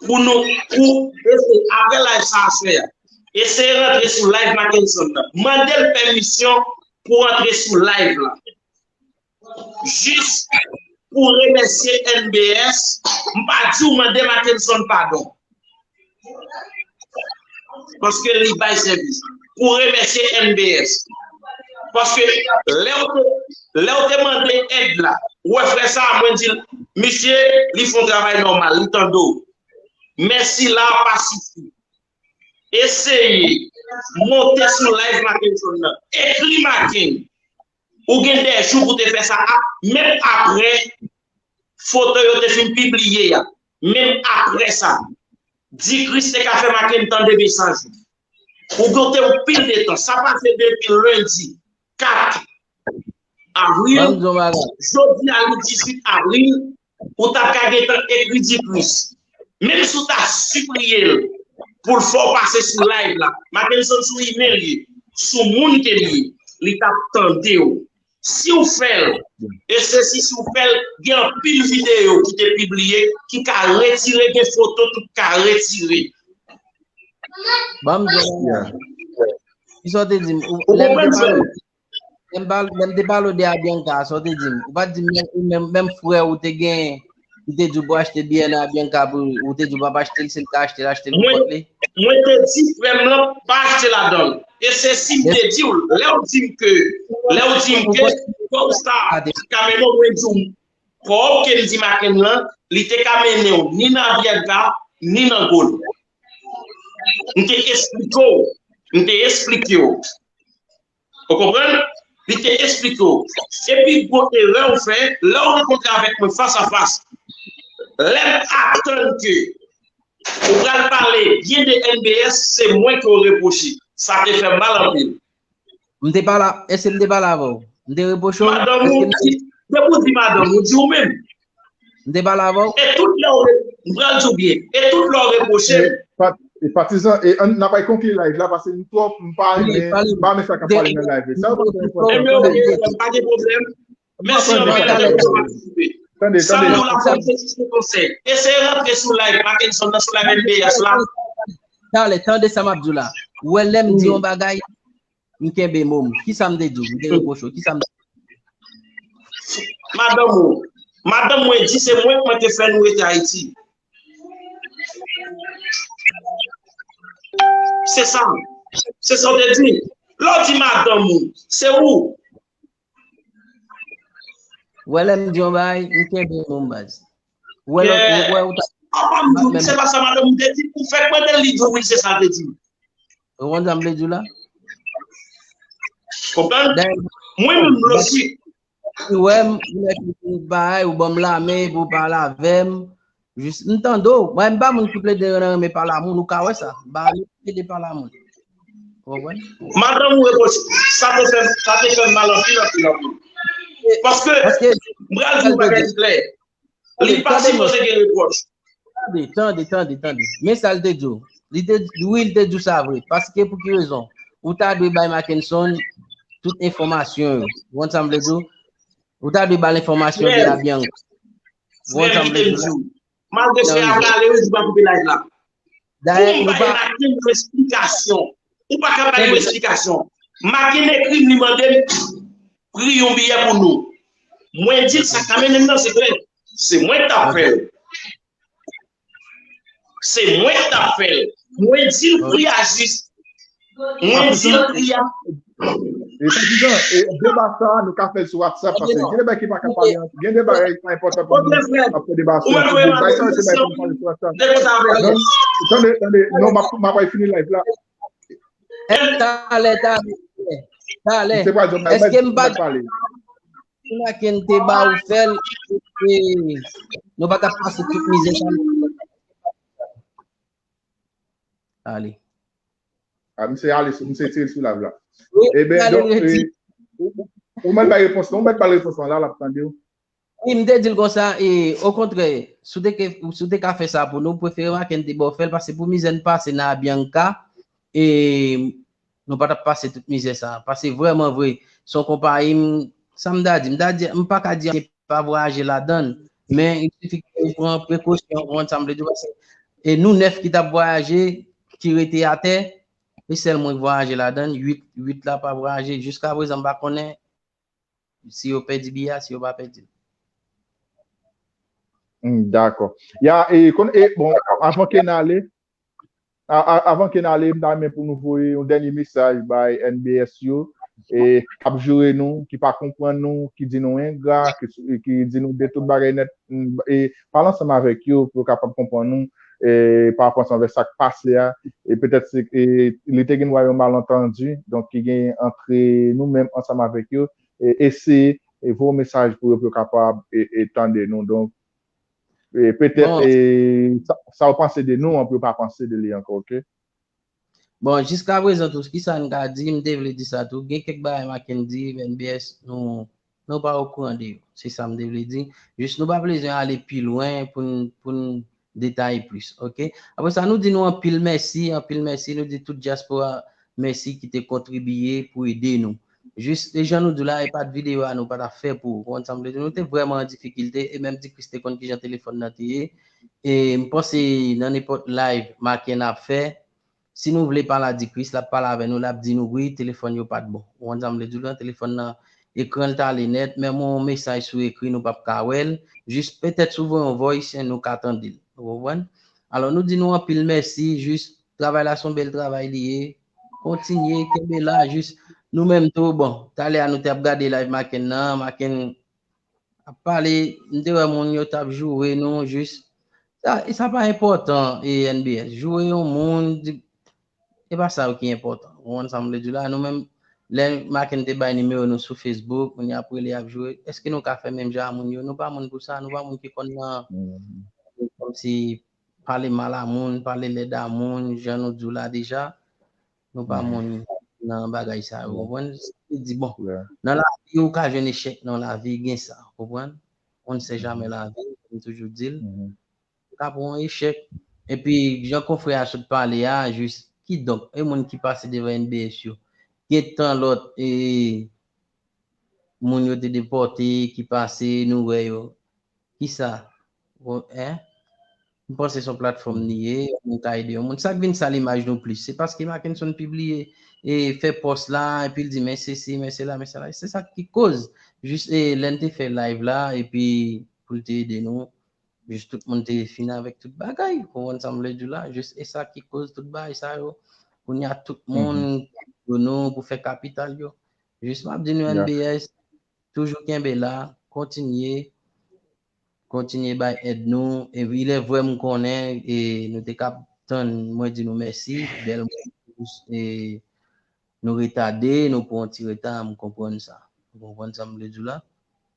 Pou nou, pou, eseye, apre live sa aswè a, eseye rantre sou live Mackenson nan. Mande l pèmisyon pou rantre sou live la. Jis pou remèsye N B S, m pa di w mande Mackenson padon. Paske li bay sèvis. Pou remèsye N B S. Paske lè w te, lè w te mande èd la, ou wè frè sa, mwen di l, misye, li fè yon travay nòmal, li tande w. Mèsi la pa sifi. Eseye monte sou live Mackenson nan. Ekri Macken. Ou gen de jou pou te fè sa, menm apre foto yo te fin pibliye a, menm apre sa, Dikris te ka fè Macken tande mesaj ou. Ou gen yon pil de tan, sa pase depi lendi kat avril, jodi a li dizuit avril, ou t ap ka gentan ekri Dikris. Menm si w ta sipriye l pou l fè w pase sou live la, Mackenson sou email li, sou moun ke li ye, li t ap tande w. Si w fè l, e se si, si w fè l, gen anpil videyo ki te pibliye, ki ka retire, gen foto tou ka retire. Ban m di w, kisa w te di m? Lè m te pale, lè m pale, lè m te pale w de Abianca, sa w te di m? Ou pa t di m menm, menm, menm frè ou te gen, li te di w pou achte biyè nan Abianca, pou ou te di w p ap achte l, si l ka achte l, achte l pou kont li. Mwen te di frè m lan pa achte ladan l. E se si m te di w, lè w di m ke, lè w di m ke, kòb sa ka mennen w, mwen di w, kòb ke m di Maken lan, li te ka mennen w ni nan Abianca, ni nan Gold. M te esplike w, m te esplike w. Ou konprann? Li te esplike w. Epi gwo erè ou fè, lè w rankontre avèk mwen fas a fas, lè m atann ke ou pral pale byen de N B S, se mwen ke w repwoche. Sa te fè m mal anpil. M te pale, èske m te pale avè w? M te repwoche w? Madanm ou, depi w di madanm ou, di ou menm. M te pale avè w? E tout lè w, m pral di w byen, e tout lè w repwoche m. E patizan, e n ap konkli live la, paske m twò, m pa renmen, m pa renmen sa k ap pale nan live. Sa yo pa fè enpòtan. Pa gen pwoblèm. Mèsi anpil. Tande, tande. Sa m di w la, fò m te jis yon konsèy. Eseye rantre sou live Mackenson nan, sou live N B S la. Talè, tande sa m ap di w la. Ou wè lè m di yon bagay, m kenbe mo m. Kisa m te di w? M te repwoche w. Kisa m te di w? Madanm ou. Madanm mwen di se mwen k mwen te fè nou rete Ayiti. Se sa. Se sa w te di. Lè w di madanm ou, se ou. Ou wè lè m di yon bagay, m kenbe mo m baz. Ou wè lòt, ou wè ou ta. Papa m di w, se pa sa madanm ou te di, ou fèk mande l, li di w wi, se sa l te di. Ou konn sa m vle di w la? Konprann? Mwen menm lojik. Ou wè m, ou lè ki bagay, ou ban m lamen, epi ou pale avè m. Jis, m tande w. Mwen, m pa moun ki plede nan renmen pale a moun, ou ka wè sa. M pa moun ki plede pale a moun. Ou konprann? Madanm ou repwoche, sa te fè, sa te fè m mal anpil, anpil, anpil. Paske, m pral di w bagay ki klè. Li pa sipoze gen repwòch. Tande, tande, tande, tande. Men sa l te di w. Li te, wi, li te di w sa vre. Paske pou ki rezon? Ou ta dwe bay Mackenson tout enfòmasyon yo. Ou konn sa m vle di w? Ou ta dwe ba l enfòmasyon de Abianca. Ou konn sa m vle di w la? Malgre frè a prale, wi, di pa koupe live la. Pou m bay Maken yon esplikasyon. Ou pa ka bay yon esplikasyon. Maken ekri m, li mande m pri yon biyè pou nou. Mwen di l sa k ka mennen m nan sekrè. Se mwen k t ap fè l. Se mwen k t ap fè l. Mwen di l pri a jis. Mwen di l pri a. E patizan, e deba sa a, nou ka fè l sou WhatsApp, paske gen de bagay ki pa ka pale, gen de bagay ki pa enpòtan pou nou ap fè deba sou WhatsApp. Tande, tande, non, m ap, m ap fini live la. Talè, talè, talè. Èske m pa t pale? Si Maken te ba ou fè l, nou pa t ap pase tout mizè sa. Ale. A, misye ale, misye tire sou live la. Eben, donk, ou mèt bay repons lan, ou mèt bay repons lan la, l ap tande w. Wi, m te di l konsa, e, okontrè, si w te ke, si w te ka fè sa pou nou, prefere Maken te ba w fè l, paske pou mizè n pase nan Abianca, e, nou pa t ap pase tout mizè sa. Paske vrèman vre, se yon konpayi, m, sa m ta di, m ta di, m pa ka di anyen pa vwayaje ladan l, men il sifi ke ou pran prekosyon, ou konprann sa m vle di w, paske, e, nou nèf ki t ap vwayaje, ki rete atè, e sèl mwen k vwayaje ladan l, uit, uit la pa vwayaje, jiska prezan m pa konnen si yo pèdi biyè a, si yo pa pèdi l. Dakò. Ya, e, kon, e, bon, avan ke n ale, avan ke n ale, m ta renmen pou nou voye yon dènye mesaj bay N B S yo, e, k ap joure nou, ki pa konprann nou, ki di nou engra, ki, ki di nou de tout bagay nèt, e, pale ansanm avèk yo pou yo kapab konprann nou, e, pa rapò ansanm avèk sa k pase a, e petèt se, e, li te gen dwa yon malantandi, donk ki gen antre nou menm ansanm avèk yo, e, eseye, e, voye mesaj pou yo, pou yo kapab, e, e, tande nou. Donk, e, petèt, e, sa, sa yo panse de nou an, pou yo pa panse de li ankò, oke? Bon, jiska prezan tou, kisa n ka di, m te vle di sa tou, gen kèk bagay Maken di, N B S, nou, nou pa okouran de yo. Se sa m te vle di. Jis nou pa bezwen ale pi lwen pou n, pou n detaye plis, oke? Apre sa, nou di nou anpil mèsi, anpil mèsi, nou di tout dyaspora mèsi ki te kontribiye pou ede nou. Jis, e jan nou di w la, e pa t videyo a nou pa t ap fè pou ou. Ou konprann sa m vle di? Nou te vrèman an difikilte, e menm Dikris te konn kijan telefòn nan te ye. E m panse nan nenpòt live Maken ap fè, si nou vle pale a Dikris, l ap pale avè nou, l ap di nou, wi, telefòn yo pa t bon. Ou konprann sa m vle di w lan, telefòn nan, ekran l t ale nèt, menm yon mesaj si w ekri, nou p ap ka wè l. Jis petèt si w voye yon voice, nou ka tande l. Ou konprann? Alò, nou di nou anpil mèsi, jis travay la se yon bèl travay li ye. Kontinye, kenbe la, jis nou menm tou, bon, talè a nou te ap gade live Maken nan, Maken ap pale, m te wè moun yo t ap joure nou, jis, sa, e sa pa enpòtan, e N B S. Joure yon moun, di, e pa sa yo ki enpòtan. Ou konprann sa m vle di w la? Nou menm, lè Maken te bay nimewo nou sou Facebook, moun yo ap rele, ap joure. Èske nou ka fè menm jan a moun yo? Nou pa moun pou sa, nou pa moun ki konn nan, kòmsi pale mal a moun, pale lèd a moun, jan nou di w la deja. Nou pa moun nan bagay sa yo, konprann? Sa vle di, bon, nan lavi, ou ka jwenn echèk nan lavi, gen sa, konprann? On ne sait jamais la vie, m toujou di l. Ou ka pran yon echèk. Epi, jan konfrè a sot pale a, jis, kidonk, e moun ki pase devan N B S yo, gen tan lòt, e, moun yo te depòte, ki pase, nou wè yo. Kisa? Bon, en? M panse se yon platfòm li ye, yon moun ka ede yon moun. Sa k vin sal imaj nou plis, se paske Mackenson pibliye e fè pòs la, epi l di, men sesi, men sela, men sela. Se sa ki koz, jis, e, lè n te fè live la, epi pou l te ede nou, jis tout moun te fin avèk tout bagay. Ou konprann sa m vle di w la? Jis e sa ki koz tout bagay sa yo. Kounye a tout moun yo nou pou fè kapital yo. Jis m ap di nou N B S, toujou kenbe la, kontinye, kontinye bay èd nou. E wi, lè vrè m konnen, e nou te ka tann mwen di nou mèsi, bèl mwen, e nou retade, nou pran yon ti reta, m konprann sa. Ou konprann sa m vle di w la?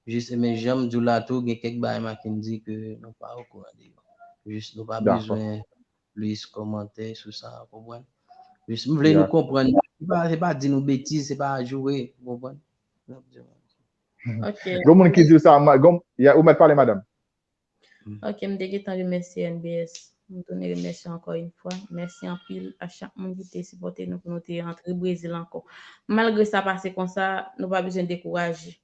Jis, men jan m di w la tou, gen kèk bagay Mackendy ke nou pa okouran de yo. Jis, nou pa bezwen plis kòmantè sou sa, ou konprann? Jis, m vle nou konprann. Se pa, se pa di nou betiz, se pa joure, ou konprann? N ap di nou. Ok. Gon moun ki di sa, ma- gon, ya, ou mèt pale, madanm. Ok, m te gentan remèsye N B S. M tounen remèsye ankò yon fwa. Mèsi anpil a chak moun ki te sipòte nou pou nou te antre Brezil ankò. Malgre sa pase konsa, nou pa bezwen dekouraje.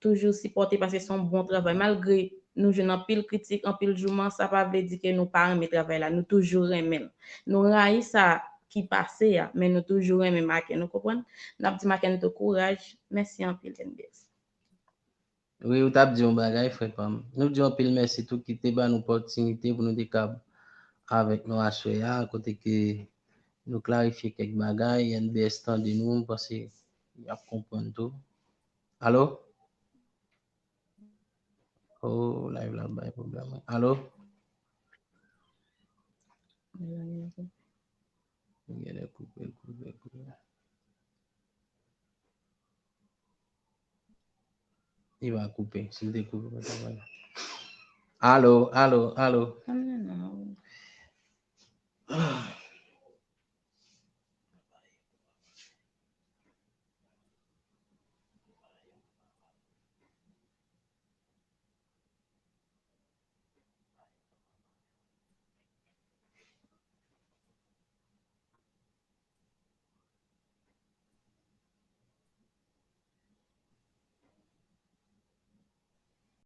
Toujou sipòte paske se yon bon travay. Malgre nou jwenn anpil kritik, anpil jouman, sa pa vle di ke nou pa renmen travay la. Nou toujou renmen l. Nou rayi sa ki pase a, men nou toujou renmen Maken, nou konprann? N ap di Maken tou kouraj. Mèsi anpil, N B S. Wi, ou t ap di yon bagay, frè pa m. Nou di anpil mèsi tou ki te ba nou opòtinite pou nou te kab avèk nou aswè a, kote ke nou klarifye kèk bagay, N B S tande nou, m panse y ap konprann tou. Alo? Oh, live la bay pwoblèm. Alo? Genlè koupe, koupe, koupe. Li va koupe. Si l te koupe, mwen ta wè. Alo, alo, alo.